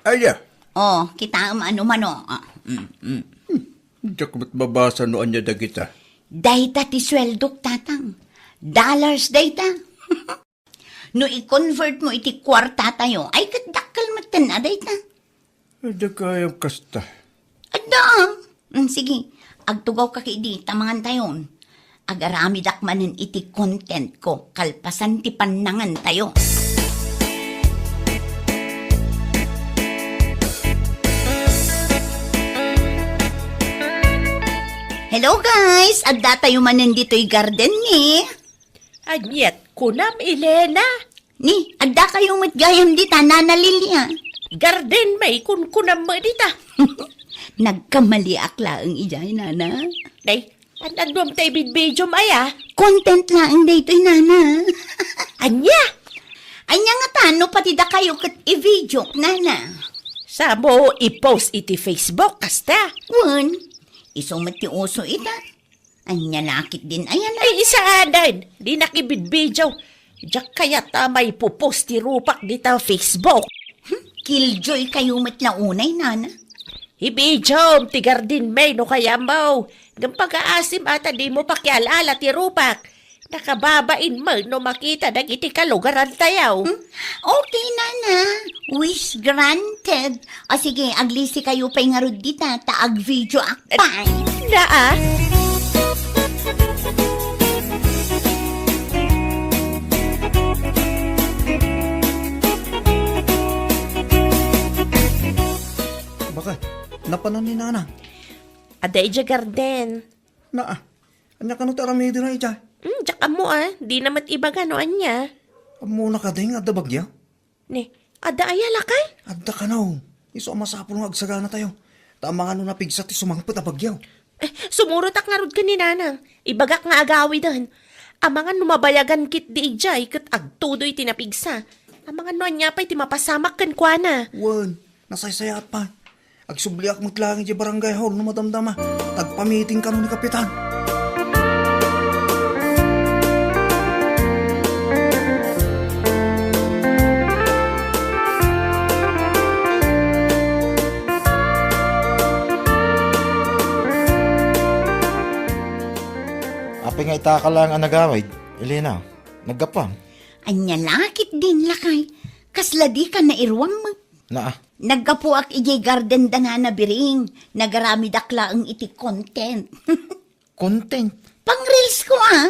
Aya? Oh, kitaem ano mano. Ah, mm, mm. Hmm, diak met mabasa no ania dagita. Dayta ti sueldok, Tatang. Dollars dayta. No i-convert mo iti kuartatayo, ay ket dakkel metten a dayta. Adda gayam kasta. Adda, ah. Mm, sige, agtugawka ketdi ta mangantayon. Agaramidak manen iti content ko kalpasan ti pannangantayo. Hello guys! Addatayo manen ditoy garden ni. Aniat kunam, Elena? Ni, addakayo met gayam dita, Nana Lilia. Garden May kunkunam met dita. Nagkamaliak laeng idiay, Nana. Day, an-anuam ta ibidbidiom aya? Content laeng daytoy, Nana. Ania? Ania ngata no pati dakayo ket i-videok, Nana? Samo i-post iti Facebook, kasta? Wen, isu met ti uso ita. Ania la ketdin aya na? Ay, isaanan! Dinak ibidbidio. Diak kayat a maipopost ti rupak dita Facebook. Hmm, killjoy kayo met la unay, Nana. Ibidiom ti garden May no kayammo. Ngem pagaasim a ta dimo pakial-ala ti rupak. Nakababain met no makita dagiti kalugarantayo. Hmm? Okay, Nana. Wish granted. O sige, aglisi kayo pay ngarud dita, ta agvideoak pay. Naa. Napanan ni Nana? Adda idiay garden. Naa, ania kano ti aramidena idiay? Hmm, diak ammo a, dina met ibaga no ania. Ammona kadi nga adda bagyo? Ne, adda aya, lakay? Adda kano. Isu a masapul nga agsaganatayo. Ta amangan no napigsa ti sumangpet a bagyo. Eh, sumurotak ngarud ken ni Nanang. Ibagak nga agawiden. Amangan no mabayagan ketdi idiay ket agtudoy ti napigsa. Amangan no ania pay ti mapasamak kenkuana. Wen, nasaysayaat pay. Agsubliak met laeng idiay barangay hall no madamdama. Agpamiting kano ni Kapitan. Apay nga itaka laeng a nagawid, Elena? Naggapuam? Ania la ketdin, lakay? Kasla dika nairuam met. Naa. Naggapuak idiay garden da Nana Biring. Nagaramidak laeng iti content. Content? Pang-reels ko, a.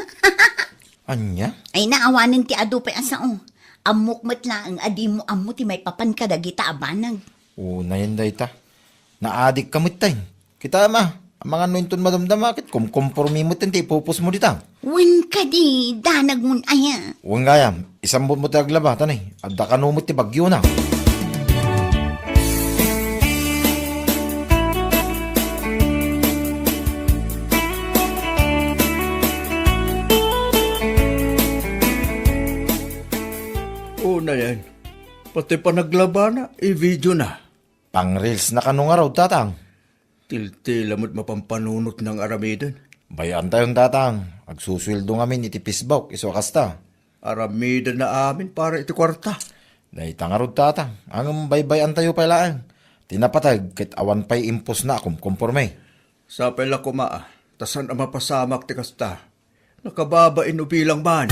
Ania? Ay, naawanen ti adu pay a sao. Ammok met laeng a dimo ammo ti maipapan kadagita a banag. Unayen dayta. Naadik ka met tay. Kitaem a, amangan no inton madamdama ket kumkompormi met ti ipupos mo dita. Wen kadi, danag mon aya. Wen gayam, isambut mo ti aglaba, ta ne, adda kano met ti bagyo na. Unayen, pati panaglabana, i-video na. Pang-reels na kano ngarud, Tatang? Tiltila met mapampanunot nga aramiden. Bay-antayon, Tatang. Agsusueldo ngamin iti Facebook, isu a kasta. Aramiden na amin para iti kuarta. Dayta ngarud, Tatang. Ngem baybay-antayo pay laeng. Ti napateg ket awan pay impusna a kumkomporme. Sapay la koma, a, ta saan a mapasamak ti kasta. Nakababain no bilang man.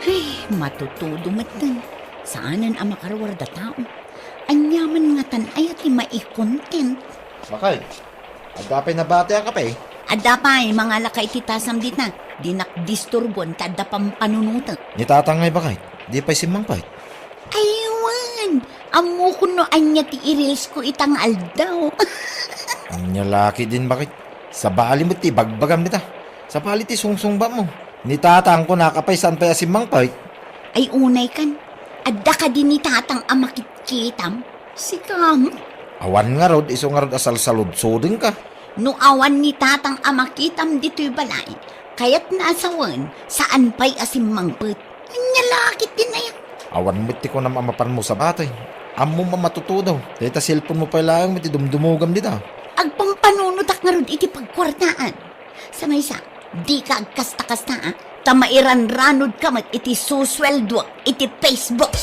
Ay, matutudo metten. Saanen a makaruar da tao. Ania man ngatan aya ti mai-content? Bakay, adda pay nabati a kape? Adda pay, mangala ka iti tasam dita. Dinak disturboen ta adda pampanunotek. Ni Tatang ngay, bakay, di pay simmangpet? Ay, wen. Ammokon no ania ti i-reels ko ita nga aldaw. Ania la ketdin, bakay? Sabali met ti ibagbagam dita. Sabali ti sungsungbatmo. Ni Tatang, kunak, apay saan pay a simmangpet? Ay, unay kan. Adda kadi ni Tatang a makitkitam? Sika met. Awan ngarud, isu ngarud a salsaludsodenka. No awan ni Tatang a makitam ditoy balay, kayatna a sawen, saan pay a simmangpet. Ania la ketdin aya? Awan met ti kunam a mapanmo sabali. Ammom a matutudo. Dayta cellphone mo pay laeng met ti dumdumogam dita. Agpampanunotak ngarud iti pagkuartaan. Sa maysa, dika agkasta-kasta, a, ta mairanranodka met iti susueldoak iti Facebook.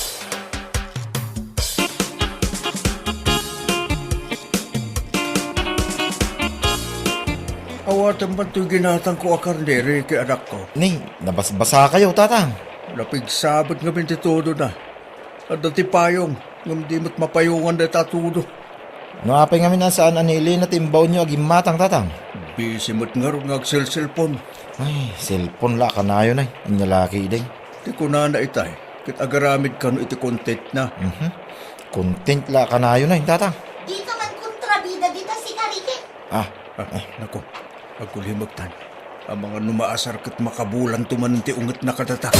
Awatem man toy ginatangko a karne, Ricky, anakko. Ni, nabasbasakayo, Tatang. Napigsa met ngamin ti tudona. Adda ti payong, ngem di met mapayongan dayta a tudo. No apay ngamin a saan a ni Elena ti imbaonyo a gimmatang, Tatang? Busy met ngarud nga agselselpon. Ay, cellphone la a kanayon ay. Ania la ketdin? Ti kunana itay, ket agaramid kano iti contentna. Mhm. Content la a kanayon ay, Tatang. Dika man kontrabida dita, sika, Ricky. Ah, ah, naku, agkulimektan. Amangan no maasar ket makabulanto manen ti ungetna kadata.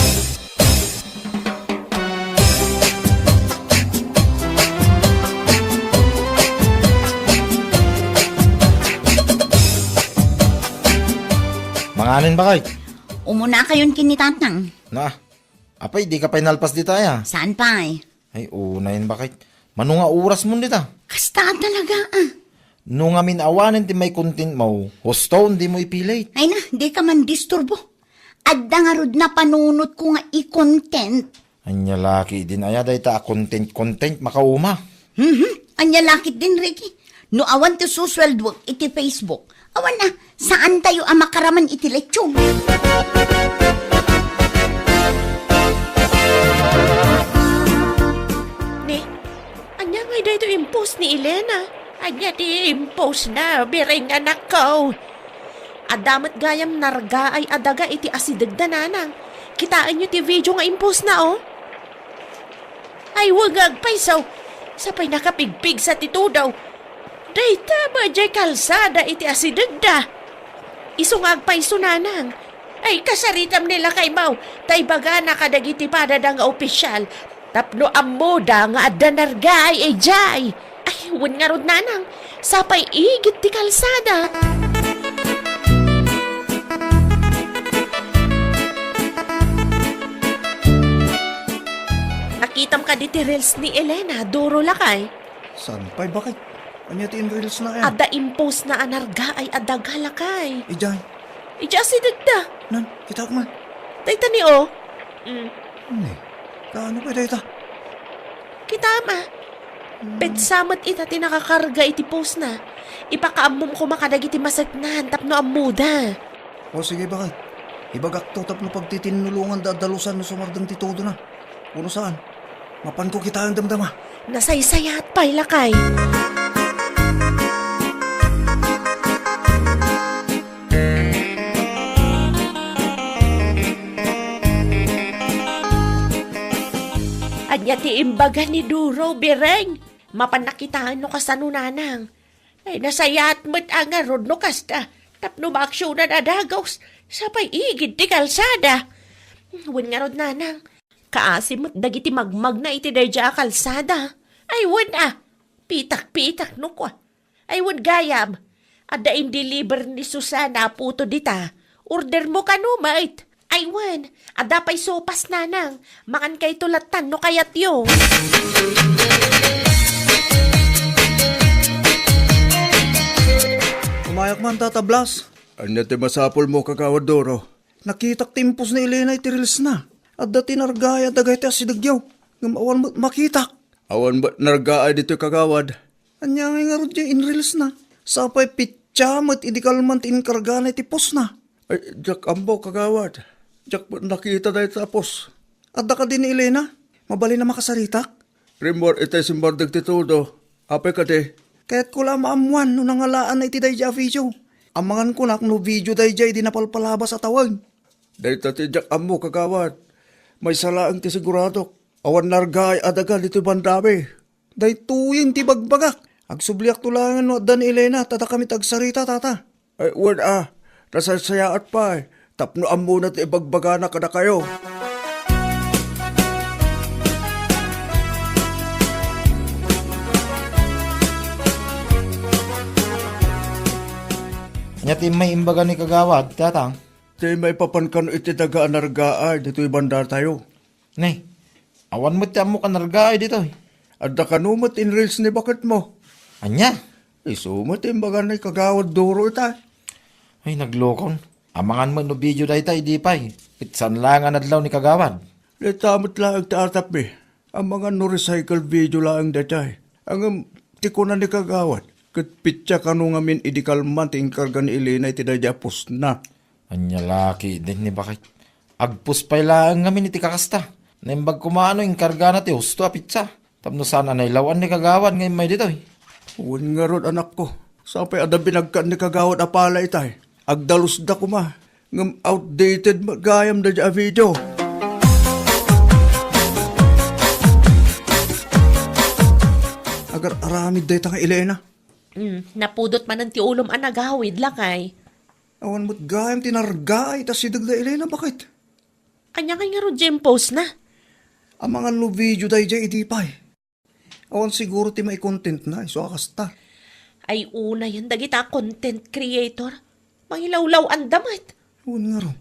Manganen, bakay? Umunakayon ken ni Tatang. Na, apay, dika pay nalpas dita aya? Saan pay? Ay, unayen, bakit? Mano nga oras mon dita? Kasta talaga, a. No ngamin awanen ti mai-content mo, husto, dimo ipilit. Ay na, dika man disturbo. Adda ngarud napanunotko nga i-content. Ania la ketdin aya dayta a content, content, makauma. Mhm. Ania la ketdin, Ricky? No awan ti susueldoek iti Facebook, awan a, saantayo a makaraman iti lechon. Ne, ania ngay daytoy Ania ti impostna, Biring, anakko? Adda met gayam nargaay a daga iti asidegda, nanang. Kitaenyo ti video nga impostna, o. Ay, wen nga agpayso. Sapay nakapigpigsa ti tudo. Dayta met diay kalsada iti asidegda. Isu nga agpayso, nanang. Ay, kasaritam ni lakaymo, ta ibagana kadagiti padada nga opisyal tapno ammoda nga adda nargaay idiay. Ay, wen ngarud, nanang, sapay igid ti kalsada. Nakitam kadi ti reels ni Elena, Doro, lakay? Saan pay, bakit? Ania ti in-reels na, eh? Adda impostna a nargaay a daga, lakay. Idiay? Idiay asidegda. Nan, kitaek man. Dayta ni, o. Mm. Ni, kaano pay dayta? Kitam, a. Hmm. Petsa met ita ti nakakarga iti postna. Ipakaammom koma kadagiti maseknan tapno ammoda. O sige, bakit? Ibagakto tapno pagtitinnulonganda a dalusan no sumardeng ti tudona. Wenno saan? Mapanko kitaen damdama. Nasaysayaat pay, lakay. Ania ti imbaga ni Duro, Biring? Mapanna kitaen no kasano, nanang. Ay, nasayaat met a ngarud no kasta, tapno maaksionan a dagus, sapay igid ti kalsada. Wen ngarud, nanang, kaasi met dagiti magmagna iti daydiay a kalsada. Ay, wen a, pitak-pitak no kua. Ay, wen gayam, adda in-deliver ni Susana a puto dita. Ordermo kano met. Ay, wen, adda pay sopas, nanang. Mangankayto lattan no kayatyo. Umayak man, Tata Blas. Ania ti masapulmo, Kagawad Doro? Nakitak ti impostna ni Elena iti reelsna. Adda ti nargaay a daga iti asidegyo. Ngem awan met makitak. Awan met nargaay ditoy, Kagawad. Ania ngay ngarud diay in-reelsna? Sapay petsa met idi kalman ti inkargana iti postna. Ay, diak ammo, Kagawad. Diak met nakita dayta a post. Adda kadi ni Elena? Mabalin a makasaritak? Rimmuar itay simmardeng ti tudo. Apay kadi? Kayatko la a maammoan no nangalaanna iti daydiay a video. Amangan kunak no video daydiay idi napalpalabas a tawag. Dayta ti diak ammo, Kagawad. Maysa laeng ti siguradok. Awan nargaay a daga ditoy bandami. Daytoyen ti bagbagak. Agsubliakto laengen no adda ni Elena, ta dakami ti agsarita, Tata. Ay, wen a, nasaysayaat pay, tapno ammona ti ibagbagana kadakayo. Ania ti immay imbaga ni Kagawad, Tatang? Ti maipapan kano iti daga a nargaay ditoy bandatayo. Ne, awan met ti ammok a nargaay ditoy. Adda kano met in-reels ni baketmo. Ania? Isu met ti imbaga ni Kagawad Doro ita. Ay, naglokon. Amangan met no video dayta idi pay. Ket saan laeng a nadlaw ni Kagawad. Dayta met laeng ti atapmi. Amangan no recycle video laeng daytay. Ngem ti kuna ni Kagawad, ket petsa kano ngamin idi kalman ti inkarga ni Elena iti daydiay a postna. Ania la ketdin ni bakit? Agpost pay laeng ngamin iti kakasta. Naimbag koma no inkargana ti husto a petsa. Tapno saan a nailaw-an ni Kagawad nga immay ditoy. Wen ngarud, anakko. Sapay adda binagkan ni Kagawad a pala itay. Agdalusda koma. Ngem outdated met gayam daydiay a video. Agar-aramid dayta nga Elena. Mm, napudot manen ti ulom a nagawid, lakay. Awan met gayam ti nargaay ita sideg da Elena, bakit? Ania ngay ngarud diay impostna? Amangan no video daydiay idi pay. Awan siguro ti maicontentna, isu a kasta. Ay, unayen dagita a content creator. Mangilawlaw-anda met. Wen ngarud.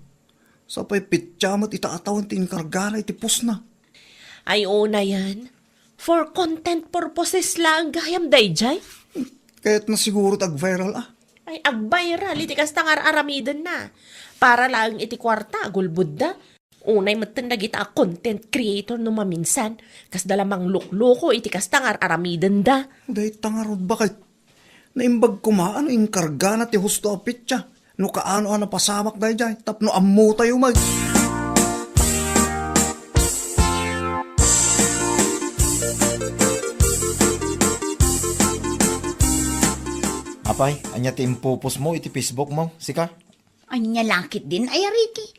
Sapay petsa met ita a tawen ti inkargana iti postna. Ay, unayen. For content purposes laeng gayam daydiay. Kayatna siguro ti agviral, a. Ay, agviral iti kasta nga ar-aramidenna. Para laeng iti kuarta, agulbodda. Unay metten dagita a content creator no maminsan, kasda la manglukloko iti kasta nga ar-aramidenda. Dayta ngarud, bakit? Naimbag koma no inkargana ti husto a petsa. No kaano a napasamak daydiay tapno ammotayo met. Pay, ania ti impupos mo iti Facebook mo, sika? Ania la ketdin, ay ariki?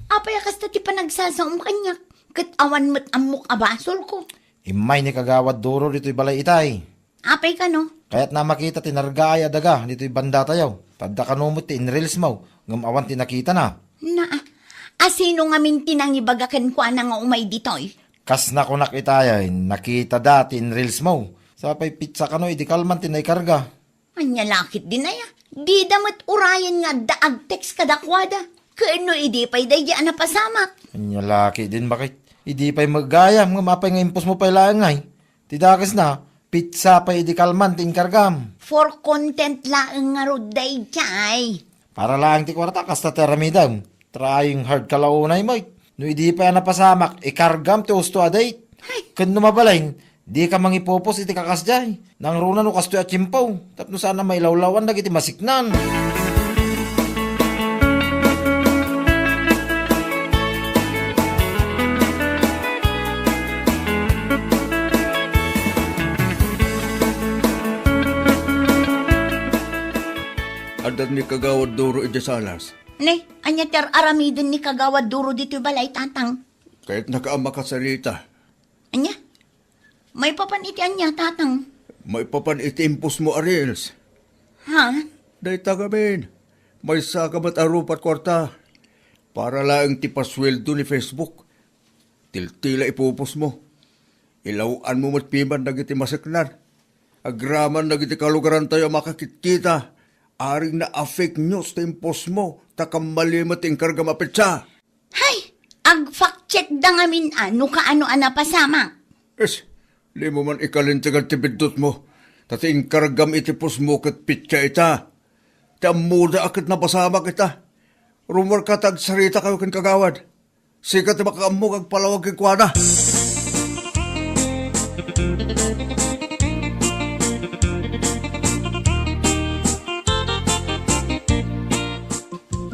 Apay a kasta ti panagsasaom kaniak, ket awan met ammok a basolko? Immay ni Kagawad Duro ditoy balay itay. Apay kano? Kayatna a makita ti nargaay a daga ditoy bandatayo. Tadda kano met ti in-reels mo, ngem awan ti nakitana. Na, asino ngamin ti nangibaga kenkuana nga umay ditoy? Kas nakunak itay, nakitada ti in-reels mo. Sapay petsa kano idi kalman ti naikarga. Ania la ketdin aya? Dida met urayen nga adda ag-text kadakuada. Ken no idi pay daydi a napasamak. Ania la ketdin, baket? Idi pay met gayam, ngem apay nga impos mo pay laeng ngay? Ti dakesna, petsa pay idi kalman ti inkargam. For content laeng ngarud daydiay. Para laeng ti kuarta, kasta ti aramidem. Trying hard ka la unay met. No idi pay a napasamak, ikargam ti husto a date. Ay. Ken no mabalin, dika mangipupos iti kakasdiay. Nangruna no kastoy a tiempo, tapno saan a mailawlawan dagiti masiknan. Adda ni Kagawad Duro idiay salas. Ne, ania ti ar-aramiden ni Kagawad Duro ditoy balay, Tatang? Kayatnaka a makasarita. Ania? Maipapan iti ania, Tatang? Maipapan iti impos mo a reels. Ha? Dayta ngamin, maysaka met a rupa a kuarta. Para laeng ti pasueldo ni Facebook. Tiltila ipupos mo. Ilaw-an mo met piman dagiti masiknan. Agraman dagiti kalugarantayo a makakitkita. Aring na a fake news ti impos mo, ta kammali met ti inkargam a petsa. Hay! Ag-fact check da ngamin a no kaano a napasamak. Es, dimo man ikalintegan ti biddutmo, ta ti inkargam iti post mo ket petsa ita. Ti ammoda a ket napasamak ita. Rummuarka ta agsarita kayo ken Kagawad. Sika ti makaammo nga agpalawag kenkuana.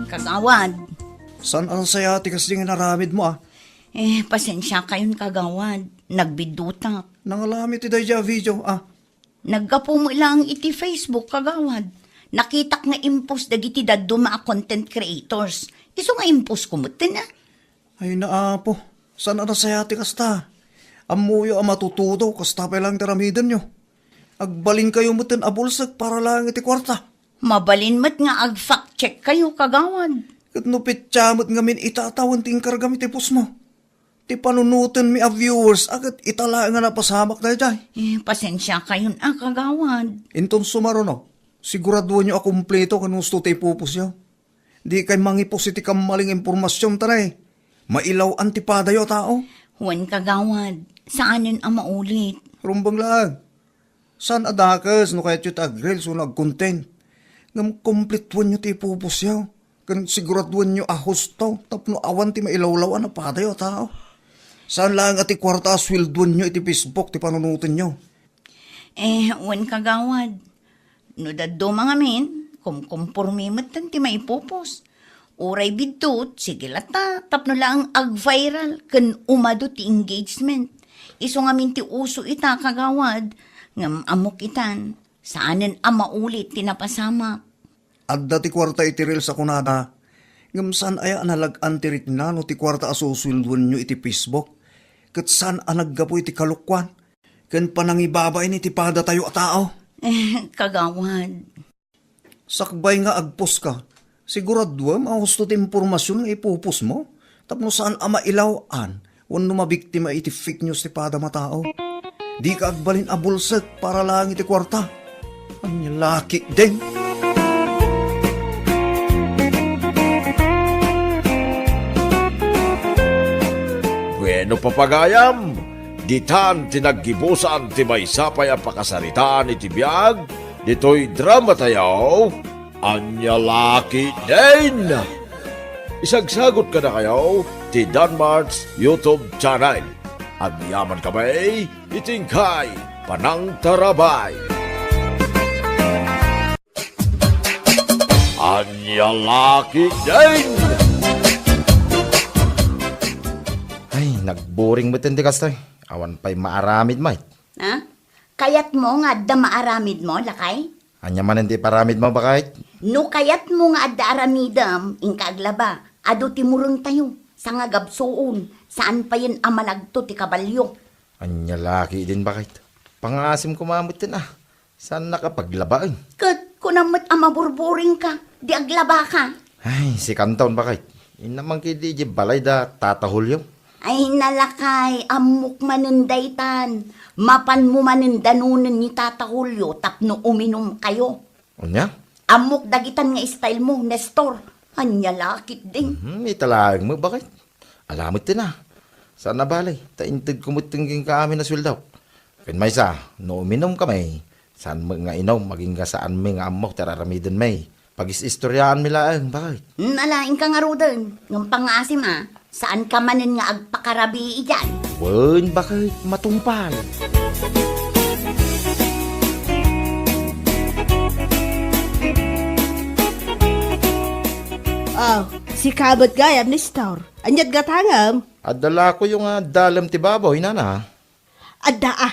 Kagawad. Saan a nasaya ti kasdi nga inaramidmo, a? Eh, pasensia kayon, Kagawad. Nagbiddutak. Nangalami ti daydiay a video, a? Naggapu met laeng iti Facebook, Kagawad. Nakitak nga impos dagiti dadduma a content creators. Isu nga imposko metten, a? Ay, naapo. Saan a nasaya ti kasta? Ammoyo a matutudo, kasta pay laeng ti aramidenyo. Agbalinkayo metten a bulsek para laeng iti kuarta. Mabalin met nga ag-fact check kayo, Kagawad. Ket no petsa met ngamin ita a tawen ti inkargam iti post mo, ti panunotenmi a viewers a ket ita laeng a napasamak daydiay. Eh, pasensia kayon a, Kagawad. Inton sumaruno, siguraduenyo a kumpleto ken husto ti ipupostyo. Dikay mangipos iti kammaling impormasion, ta ne, mailaw-an ti padayo a tao. Wen, Kagawad, saanen a maulit. Rumbeng laeng. Saan a dakes no kayatyo ti ag-reels wenno ag-content. Ngem kumpletuenyo ti ipupostyo. Ken siguraduenyo a husto tapno awan ti mailawlaw-an a padayo a tao. Saan laeng a ti kuarta a sueldoenyo iti Facebook ti panunotenyo. Eh, wen, Kagawad. No dadduma ngamin, kumkumpormi metten ti maipupos. Uray biddut, sige latta, tapno laeng ag-viral ken umadu ti engagement. Isu ngamin ti uso ita, Kagawad, ngem ammok itan, saanen a maulit ti napasamak. Adda ti kuarta iti reels a kunada, ngem saan aya a nalag-an ti rikna no ti kuarta a susueldoenyo iti Facebook, ket saan a naggapu iti kalokuan ken panangibabain iti padatayo a tao. Eh, Kagawad. Sakbay nga agpost ka, siguraduem a husto ti impormasion nga ipupos mo tapno saan a mailaw-an wenno mabiktima iti fake news ti padam a tao. Dika agbalin a bulsek para laeng iti kuarta. Ania la ketdin? Bueno, papagayam, ditan ti naggibusan ti maysa pay a pakasaritaan iti biag ditoy dramatayo, Ania la ketdin? Isagsagot kadakayo ti Danmart's YouTube channel. Agyaman kami iti inkay panangtarabay. Ania la ketdin? Ay, nagboring met ti kastoy. Awan pay maaramid met. Ha? Kayatmo nga adda maaramidmo, lakay? Ania manen ti iparamidmo, baket? No kayatmo nga adda aramidem, inka aglaba. Adu ti murengtayo. Sangagabsuon, saan payen a managto ti kabalio. Ania la ketdin, baket? Pangaasim koma metten a. Saannak a paglabaen. Ket kunam met a maburburingka, di aglabaka. Ay, sikanton, baket. Inna man ketdi idiay balay da Tata Julio. Ay, nalakay, ammok manen daytan. Mapanmo manen danonen ni Tata Julio tapno uminumkayo. Ania? Ammok dagitan nga style mo, Nestor. Ania la ketdin? Mhm, ita laeng met, baket. Ala metten a. Saan a bale, ta intedko metten kenka amin a sueldok. Ken maysa, no uminumkami, saan met nga inum, agingga saanmi nga ammo ti ar-aramidenmi. Pagis-istoriaanmi laeng, baket. Nalaingka ngaruden, ngem pangaasim a, saanka manen nga agpakarabii idiay. Wen, baket, matungpal. Oh, sika met gayam, Nestor. Aniat gatangem? Adda lakoyo nga dalem ti baboy, nana. Adda a,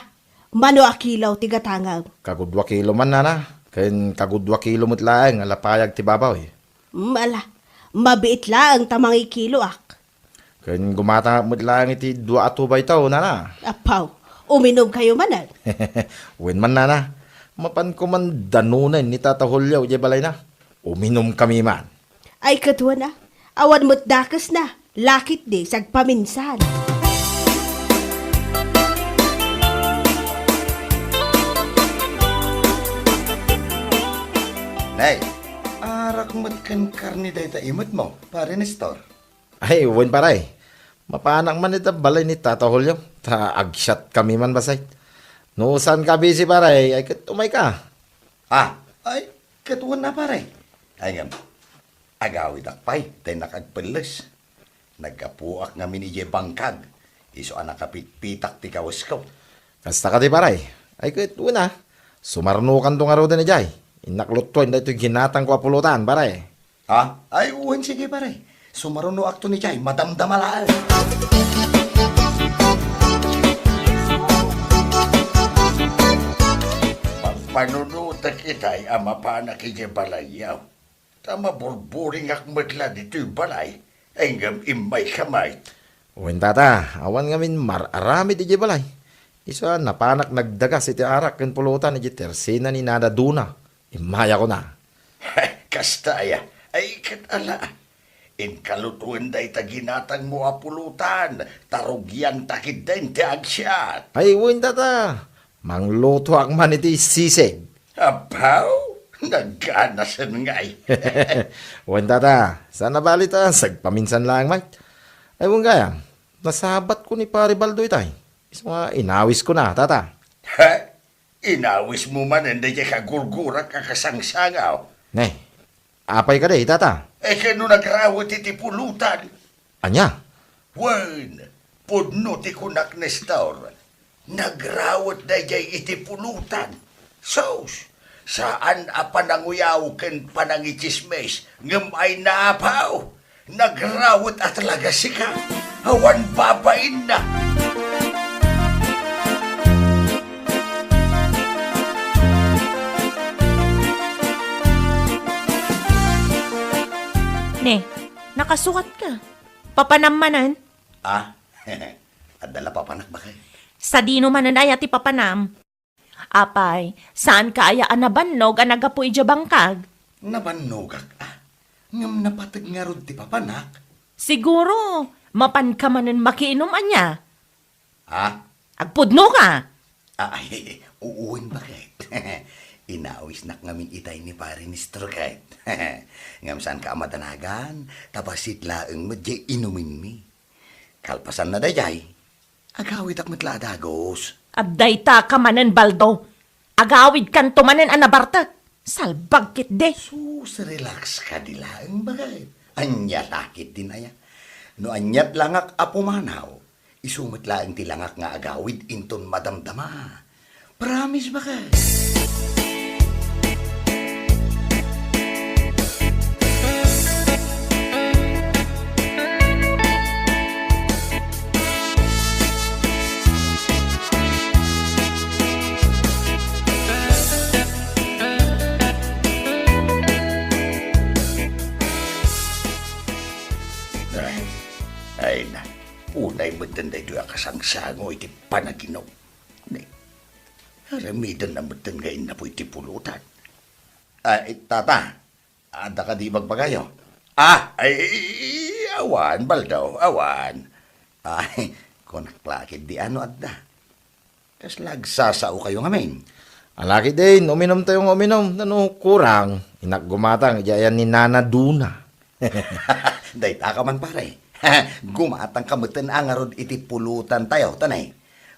mano a kilo ti gatangem? Kagudua kilo man, nana. Ken kagudua kilo met laeng a lapayag ti baboy. Mm, ala, mabiit laeng ta mangikiloak. Ken gumatangak met laeng iti dua a tubayto, nana. Apaw, uminumkayo manen? Wen man, nana. Mapanko man danonen ni Tata Julio idiay balayna. Uminumkami man. Ay, ket wen a, awan met dakesna, la ketdi sagpaminsan. Nay, arak met ken karne dayta imetmo, Pare Nestor? Ay, wen, pare. Mapanak man ita balay ni Tata Julio, ta agsiatkami man bassit. No saanka a busy, pare, ay ket umayka. Ah, ay, ket wen a, pare. Ay ngem, agawidak pay ta innak agpelles. Naggapuak ngamin idiay bangkag, isu a nakapitpitak ti kawesko. Kasta kadi, pare? Ay ket wen a, sumarnokanto ngaruden idiay. Innak lutuen daytoy ginatangko a pulutan, pare. Ha? Ay, wen, sige, pare. Sumarnoakton idiay, madamdama laeng. Pampanunotek itay a mapanak idiay balayyo. Ta maburburingak met la ditoy balay, ngem immayka met. Wen, tata, awan ngamin mar-aramid idiay balay. Isu a napanak nagdagas iti arak ken pulutan idiay tersena ni Nana Duna. Immayakon a. Kasta aya? Ay, ket ala. Inka lutuen dayta ginatangmo a pulutan, ta rugianta ketdin ti agsiat. Ay, wen, tata. Manglutoak man iti sisig. Apaw, nagganasen ngay. Wen, tata, saan a bale ta sagpaminsan laeng met. Ay, wen gayam, nasabatko ni Pare Baldo itay. Isu nga inawiskona, tata. Ha? Inawismo manen daydiay kagurgurak a kasangsangaw? Ne, apay kadi, tata? E, ken no nagrawet iti pulutan? Ania? Wen, pudno ti kunak, Nestor. Nagrawet daydiay iti pulutan. Sus, saan a pananguyaw ken panangitsismis, ngem ay naapaw, nagrawet a talaga sika. Awan babainna. Ne, nakasukatka. Papanam manen? Ah, adda la papanak, baket. Sadino manen aya ti papanam? Apay, saanka aya a nabannog a naggapu idiay bangkag? Nabannogak a. Ngem napateg ngarud ti papanak. Siguro, mapanka manen makiinum ania? Ha? Agpudnoka? Ah, ay, wen, baket. Inawisnak ngamin itay ni Pare Nestor ket. Ngem saanka a madanagan, ta bassit laeng met diay inumenmi. Kalpasanna daydiay, agawidak met la a dagus. Adda itaka manen, Baldo. Agawidkanto manen a nabartek. Salbag ketdi. Sus, relax kadi laeng, baket. Ania la ketdin aya? No aniat langak a pumanaw, isu met laeng ti langak nga agawid inton madamdama. Promise, baket. Unay metten daytoy a kasangsango iti panaginum. Ni, aramidenna metten nga innapoy ti pulutan. Ay, tata, adda kadi ibagbagayo? Ah, ay, awan, Baldo, awan. Ay, kunak la ketdi no adda. Kasla agsasaokayo ngamin? Ala ketdin, uminumtayo nga uminum. Nano kurang, innak gumatang, idiay ayan ni Nana Duna. Dayta ka man, pare. Gumatang ka metten a ngarud iti pulutantayo, tanay.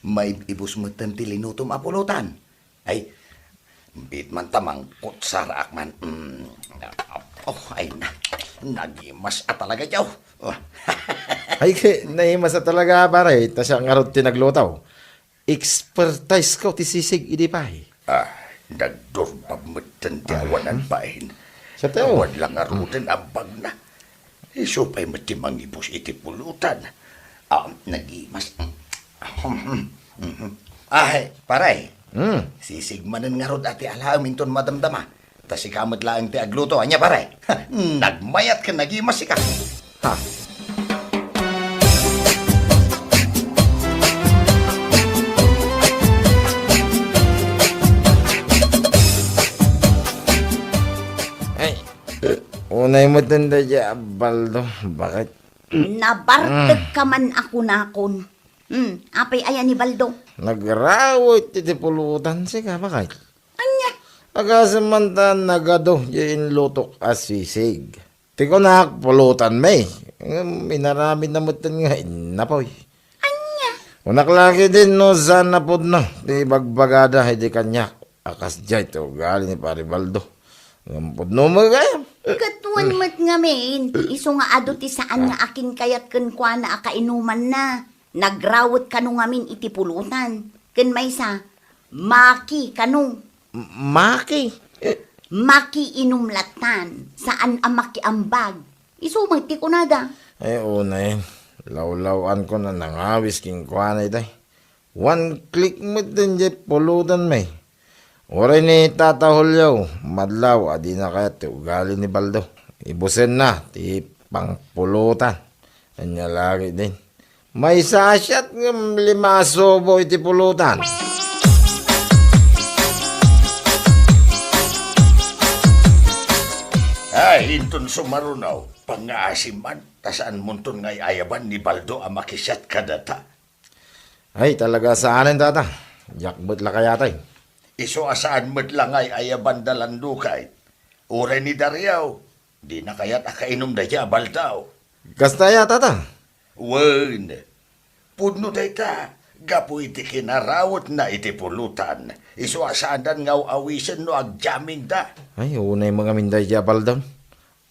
Maib-ibus metten ti linutom a pulutan. Ay, bit man ta mangkutsaraak man. Mm. Oh, ay na. Nagimas a talagayo. Oh. Ay, ke, naimas a talaga, pare. Ta siak ngarud ti nagluto. Expertise ko ti sisig idi pay. Ah, nagdurbab metten ti awanan bain. Siya tayo. Awan la ngaruden a bagna. Isu pay met ti mangibus iti pulutan. Ah, nagimas. Ah, pare. Hmm. Sisig manen ngarud a ti alaem inton madamdama. Ta sika met laeng ti agluto. Ania, pare? Nagmayat ken nagimas sika. Ha? Ay, unay metten daydiay a Baldo. Bakit? Nabartek ka man a kunakon. Hmm, apay aya ni Baldo? Nagrawet iti pulutan sika, bakit? Ania? Agasem man ta nagadu diay inlutok a sisig. Ti kunak, pulutan met. Ngem inaramidna metten nga innapoy. Ania? Kunak la ketdin no saan a pudno ti ibagbagada idi kaniak a kasdiay ti ugali ni Pare Baldo. Ngem pudno met gayam. Ket wen met ngamin, isu nga adu ti saan nga akinkayat kenkuana a kainumanna. Nagrawet kano ngamin iti pulutan. Ken maysa, maki kano. M-, maki? Eh. Makiinum lattan, saan a makiambag. Isu met ti kunada. Ay, unay. Lawlaw-anko a nangawis kenkuana itay. One click met daydiay pulutan met. Uray ni Tata Julio, madlaw a dina kayat ti ugali ni Baldo. Ibusenna ti pangpulutan. Ania la ketdin. Maysa a shot ngem lima a subo iti pulutan. Ay, inton sumaruno, pangngaasim man, ta saanmonton nga ay-ayaban ni Baldo a makishot kadata. Ay, talaga saanen, tata. Diak met la kayatay. Isu a saan met la nga ay-ayaban da Landukay. Uray ni Dario, dina kayat a kainom daydiay a Baldo. Kasta aya, tata? Wen, pudno dayta, gapu iti kinarawetna iti pulutan. Isu a saandan nga aw-awisen no agjammingda. Ay, unay met ngamin daydiay a Baldo.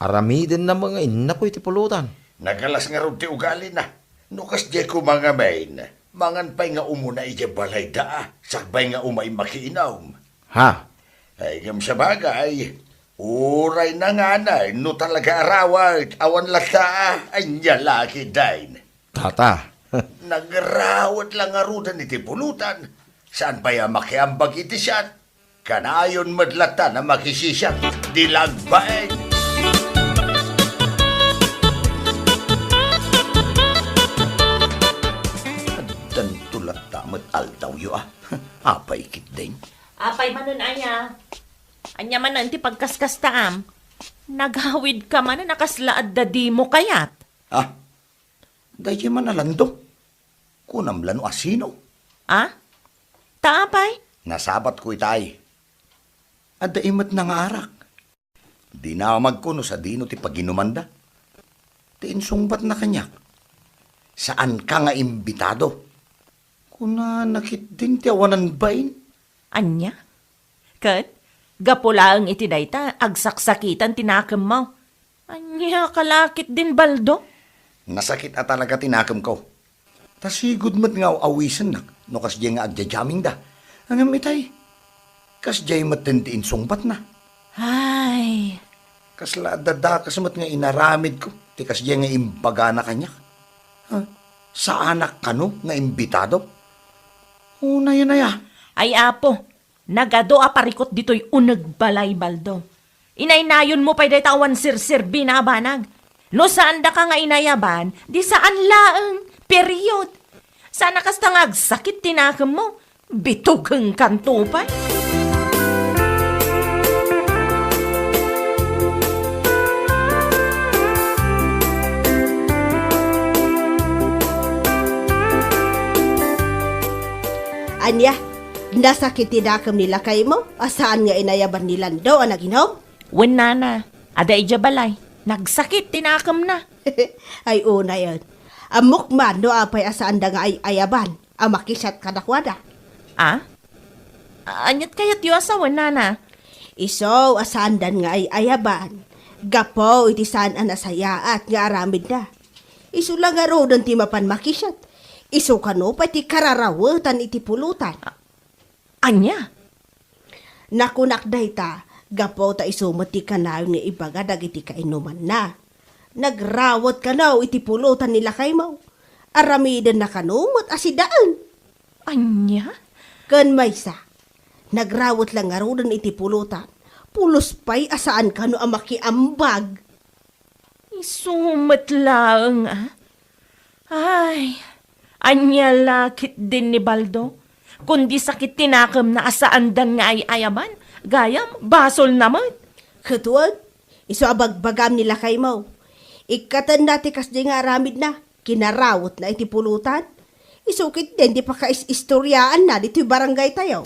Aramidenna met nga innapoy ti pulutan. Nagalas ngarud ti ugalina. No kasdiay koma ngamin, mangan pay nga umuna idiay balayda, sakbay nga umay makiinum. Ha? Ay, ngem sabagay, uray nanganay, no talaga a rawet, awan latta, ania la ketdin. Tata. Nagrawet la ngaruden iti pulutan. Saan pay a makiambag iti shot? Kanayon met latta a makisishot ti lagbaen. Addanto latta met aldawyo, a. Apay ketdin? Apay manen aya? Ania manen ti pagkaskastaam? Nagawidka manen a kasla adda dimo kayat? Ah, daydiay man a Lando. Kunam la no asino? Ah? Ta apay? Nasabatko itay. Adda imetna nga arak. Dinamagko no sadino ti paginumanda. Ti insungbatna kaniak, saanka nga imbitado. Kunana ketdin ti awanan bain. Ania? Ket, gapu laeng iti dayta, agsaksakitan ti nakemmo. Ania ka la ketdin, Baldo? Nasakit a talaga ti nakemko. Ta sigud met nga aw-awisennak no kasdiay nga agjajammingda. Ngem itay, kasdiay metten ti insungbatna. Ay. Kasla adda dakes met nga inaramidko ti kasdiay nga imbagana kaniak. Ha? Saanak kano nga imbitado? Unayen aya? Ay, Apo, nagadu a parikut ditoy uneg balay, Baldo. Inaynayonmo pay dayta awan serserbina a banag. No saandaka nga inayaban, di saan laeng, period. Saan a kasta nga agsakit ti nakemmo. Bitugengkanto pay. Ania, nasakit ti nakem ni lakaymo a saan nga inayaban ni Lando a naginom? Wen, nana, adda idiay balay. Nagsakit ti nakemna. Ay, unayen. Ammok man no apay a saanda nga ay-ayaban a makisiat kadakuada. Ah? Aniat kayatyo a sawen, nana? Isu a saandan nga ay-ayaban, gapu iti saan a nasayaat nga aramidna. Isu la ngaruden ti mapan makisiat. Isu kano pay ti kararawetan iti pulotan. Ania? Nakunak dayta, gapu ta isu met ti kanayon nga ibaga dagiti kainumanna. Nagrawet kano iti pulotan ni lakaymo. Aramidenna kano met a sidaen. Ania? Ken maysa, nagrawet la ngaruden iti pulotan. Pulos pay a saan kano a makiambag. Isu met laeng, a? Ay, ania la ketdin ni Baldo? Kundi sakit ti nakemna a saandan nga ay-ayaban, gayam, basolna met. Ket wen, isu a bagbagam ni lakaymo. Ikkatenna ti kasdi nga aramidna, kinarawetna iti pulotan. Isu ketdin ti pakais-istoriaanna ditoy barangaytayo.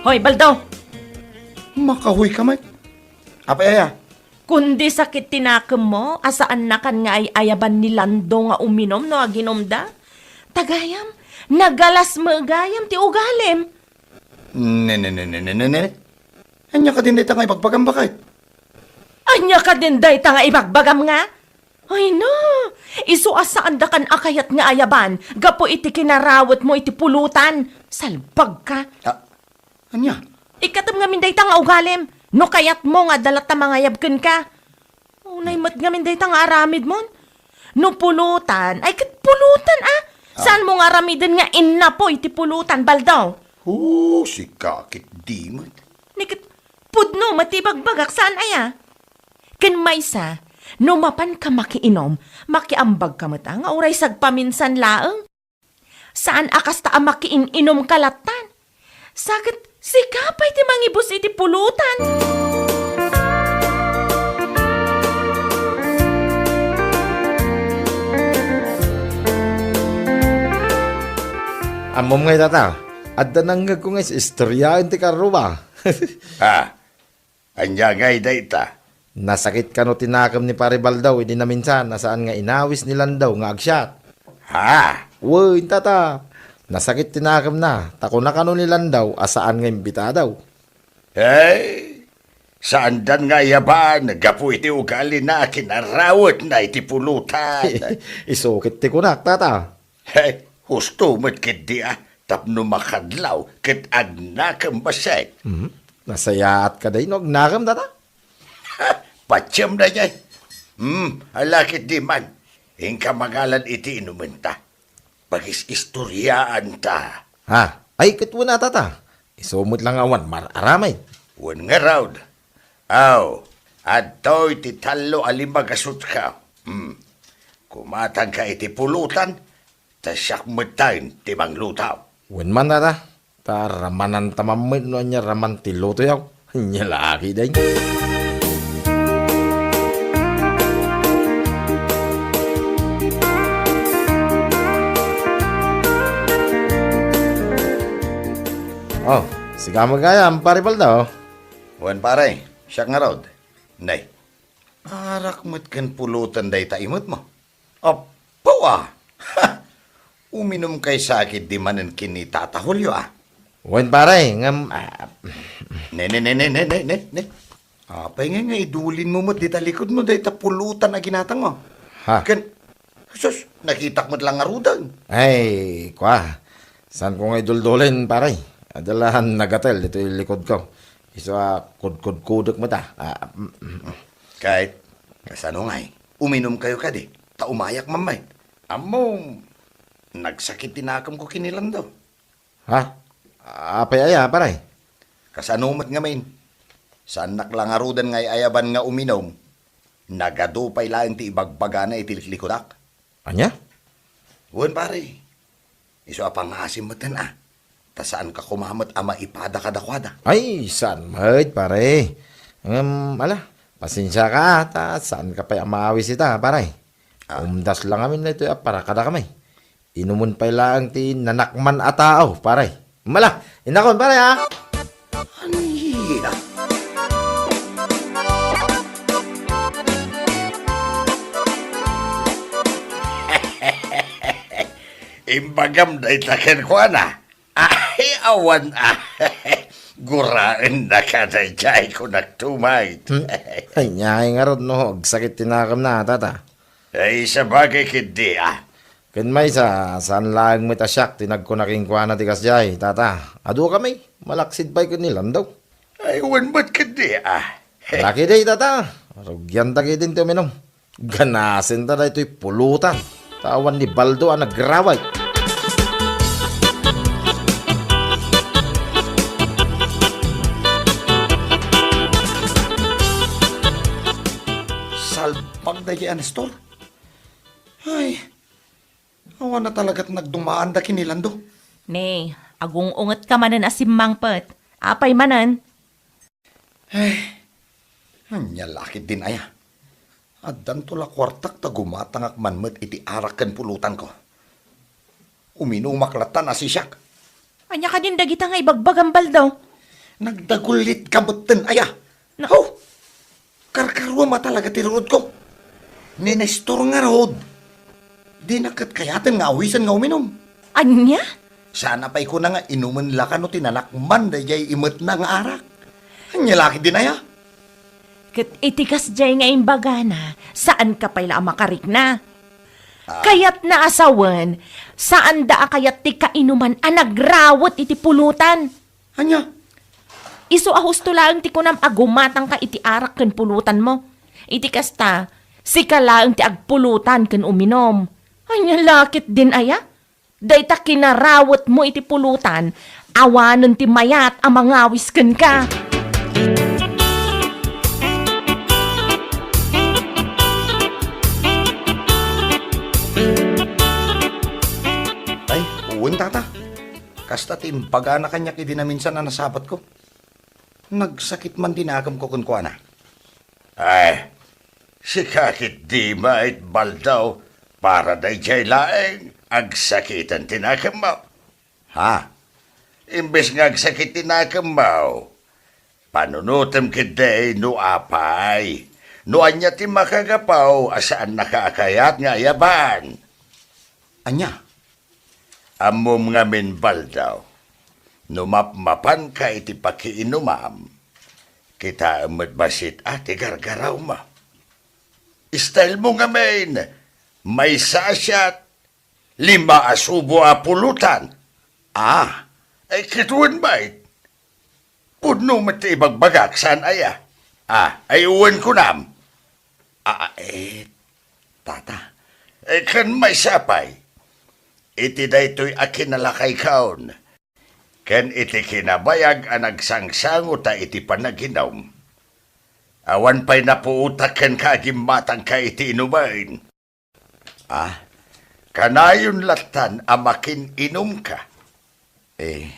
Hoy, Baldo! Makahuy ka met. Apay aya? Kundi sakit ti nakemmo a saannakan nga ay-ayaban ni Lando nga uminom no aginumda. Ta gayam, nagalas met gayam ti ugalim. Ne, ne, ne, ne, ne, ne, ne. Ania kadin dayta nga ibagbagam, baket? Ania kadin dayta nga ibagbagam nga? Ay na, isu a saandakan a kayat nga ayaban gapu iti kinarawetmo iti pulotan. Salbagka. Ah, ania? Ikkatem ngamin dayta nga ugalim. No kayatmo nga adda latta mangayab kenka. Unay met ngamin dayta nga aramidmon. No pulotan, ay ket pulotan, a. Ah. Saanmo nga aramiden nga innapo iti pulotan, Baldo? Hu, sika ket di met. Ni ket pudno met ti ibagbagak, saan aya? Ken maysa, no mapanka makiinom, makiambagka met, a, nga uray sagpaminsan laeng. Saan a kasta a makiin-inomka lattan. Sa ket sika pay ti mangibus iti pulotan. Ammom ngay, tata, adda nangngegko nga is-istoriaen ti karrua. Ah, Ania ngay dayta? Nasakit kano ti nakem ni Pare Baldaw idi naminsan a saan nga inawis ni Landaw nga agsiat? Ha? Wen, tata. Nasakit ti nakemna, ta kuna kano ni Landaw a saan nga imbitadaw. Hey, saandan nga ayaban gapu iti ugalina a kinarawetna iti pulutan. Isu ket ti kunak, tata. Hey, husto met ketdi a, tapno makadlaw ket agnakem bassit. Mhm. Nasayaat kadi no agnakem, tata? Patiem daydiay. Hmm, ala ketdi man. Inka mangalan iti inumenta. Pagis-istoriaanta. Ha? Ay, ket wen a, tata. Isu met la nga awan mar-aramid. Wen ngarud. Aw, adtoy ti tallo a limagasutko. Hmm. Kumatangka iti pulutan, ta siak metten ti mangluto. Wen man, tata, ta ramananta man met no ania raman ti lutoyo. Ania la ketdi. Oh, sika met gayam, Pare Baldaw. Wen, pare, siak ngarud. Nay, arak met ken pulutan dayta imetmo. Apo a! Ha! Uminumkay sa ketdi manen ken ni Tata Julio, a. Wen, pare, ngem, a. Ne, ne, ne, ne. Apay ngay nga idulinmo met dita likudmo dayta pulutan a ginatangmo? Ha? Ken, sus, nakitak met la ngaruden. Ay, kua. Saanko nga iduldulin, pare. Adda la nagatel ditoy likudko. Isu a kudkudkudek met a. A, mm, mm. Ket, kasano ngay? Uminumkayo kadi, ta umayak man met. Ammom, Nagsakit ti nakemko ken ni Lando. Ha? Apay aya, pare? Kasano met ngamin? Saannak la ngaruden nga ay-ayaban nga uminum. Nagadu pay laeng ti ibagbagana iti liklikudak. Ania? Wen, pare. Isu a pangngaasim metten a. Ta saanka koma met a maipada kadakuada. Ay, saan met, pare. Ngem, ala, pasensiaka, ta saanka pay a maawis ita, pare. Ah. Umdas la ngamin daytoy a para kadakami. Inumen pay laeng ti nanakman a tao, pare. Mala, inakon, pare, ha? Ania? Imbagam dayta kenkuana. Ay, awan a. Guraennaka daydiay, kunak tumay. Hmm? Ay, nia ngarud no agsakit ti nakemna, tata. Ay, sabagay ketdi a. Ken maysa, saan laeng met a siak ti nagkuna kenkuana ti kasdiay, tata. Adukami, malaksid pay ken ni Lando. Ay, wen met ketdi a. Laki day, tata. Rugianta ketdin ti uminum. Ganasenta daytoy pulutan. Ta awan ni Baldo a nagraway. Salpag daydiay a Nestor. Ay, awan a talagat nagdumaanda ken ni Lando. Ne, agung-ungetka manen a simmangpet. Apay manen? Ay, ania la ketdin aya? Addanto la kuartak ta gumatangak man met iti arak ken pulutanko. Uminumak latta a sisiak. Ania kadin dagita nga ibagbagam, Baldo? Nagdagullitka metten aya? Na- Haw! Karkaruam a talaga ti rurutko. Ni Nestor ngarud, dina ket kayaten nga awisen nga uminum. Ania? Saan a pay kuna nga inumen la kano ti nanakman daydiay imetna nga arak. Ania la ketdin aya? Ket iti kasdiay nga imbagana, saanka pay la a makarikna. Ah. Kayatna a sawen, saanda a kayat ti kainuman a nagrawet iti pulutan. Ania? Isu a husto laeng ti kunam a gumatangka iti arak ken pulutanmo. Iti kasta, sika laeng ti agpulutan ken uminum. Ania la ketdin aya? Dayta kinarawetmo iti pulutan, awanen ti mayat a mangawis kenka. Ay, wen, tata. Kasta ti imbagana kaniak idi naminsan a nasapatko. Nagsakit man ti nakemko kenkuana. Ay, sika ketdi met, Baldo, para daydiay laeng agsakiten ti nakemmo. Ha? Imbes nga agsakit ti nakemmo, panunotem ketdi no apay, no ania ti makagapu a saannaka a kayat nga ayaban. Ania? Ammom ngamin, Baldo, no mapmapanka iti pakiinumam, kitaem met bassit a ti gargarawmo. Stylemo ngamin, maysa a shot, lima a subo a pulutan. Ah, ay, ket wen met. Pudno met ti ibagbagak, saan aya? Ah, ay, wen kunam. Ah, eh, tata. Eh, ken maysa pay, iti daytoy a kinalakaykon, ken iti kinabayag a nagsangsango ta iti panaginum, awan pay napuotak kenka a gimmatangka iti inumen. Ah, kanayon lattan a makin-inumka. Eh,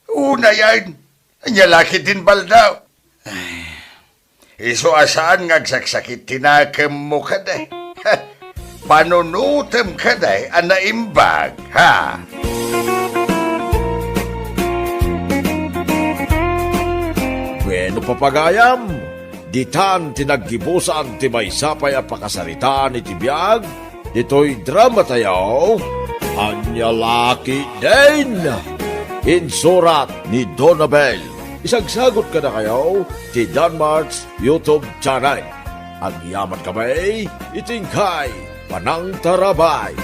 unayen, ania la ketdin, Baldo? Ay, isu a saan nga agsaksakit ti nakemmo kadi. Panunotem kadi a naimbag, ha? Bueno, papagayam, ditan ti naggibusan ti maysa pay a pakasaritaan iti biag ditoy dramatayo, Ania la ketdin? Insurat ni Donabel. Isagsagot kadakayo ti Danmart's YouTube channel. Agyaman kami iti inkay panangtarabay.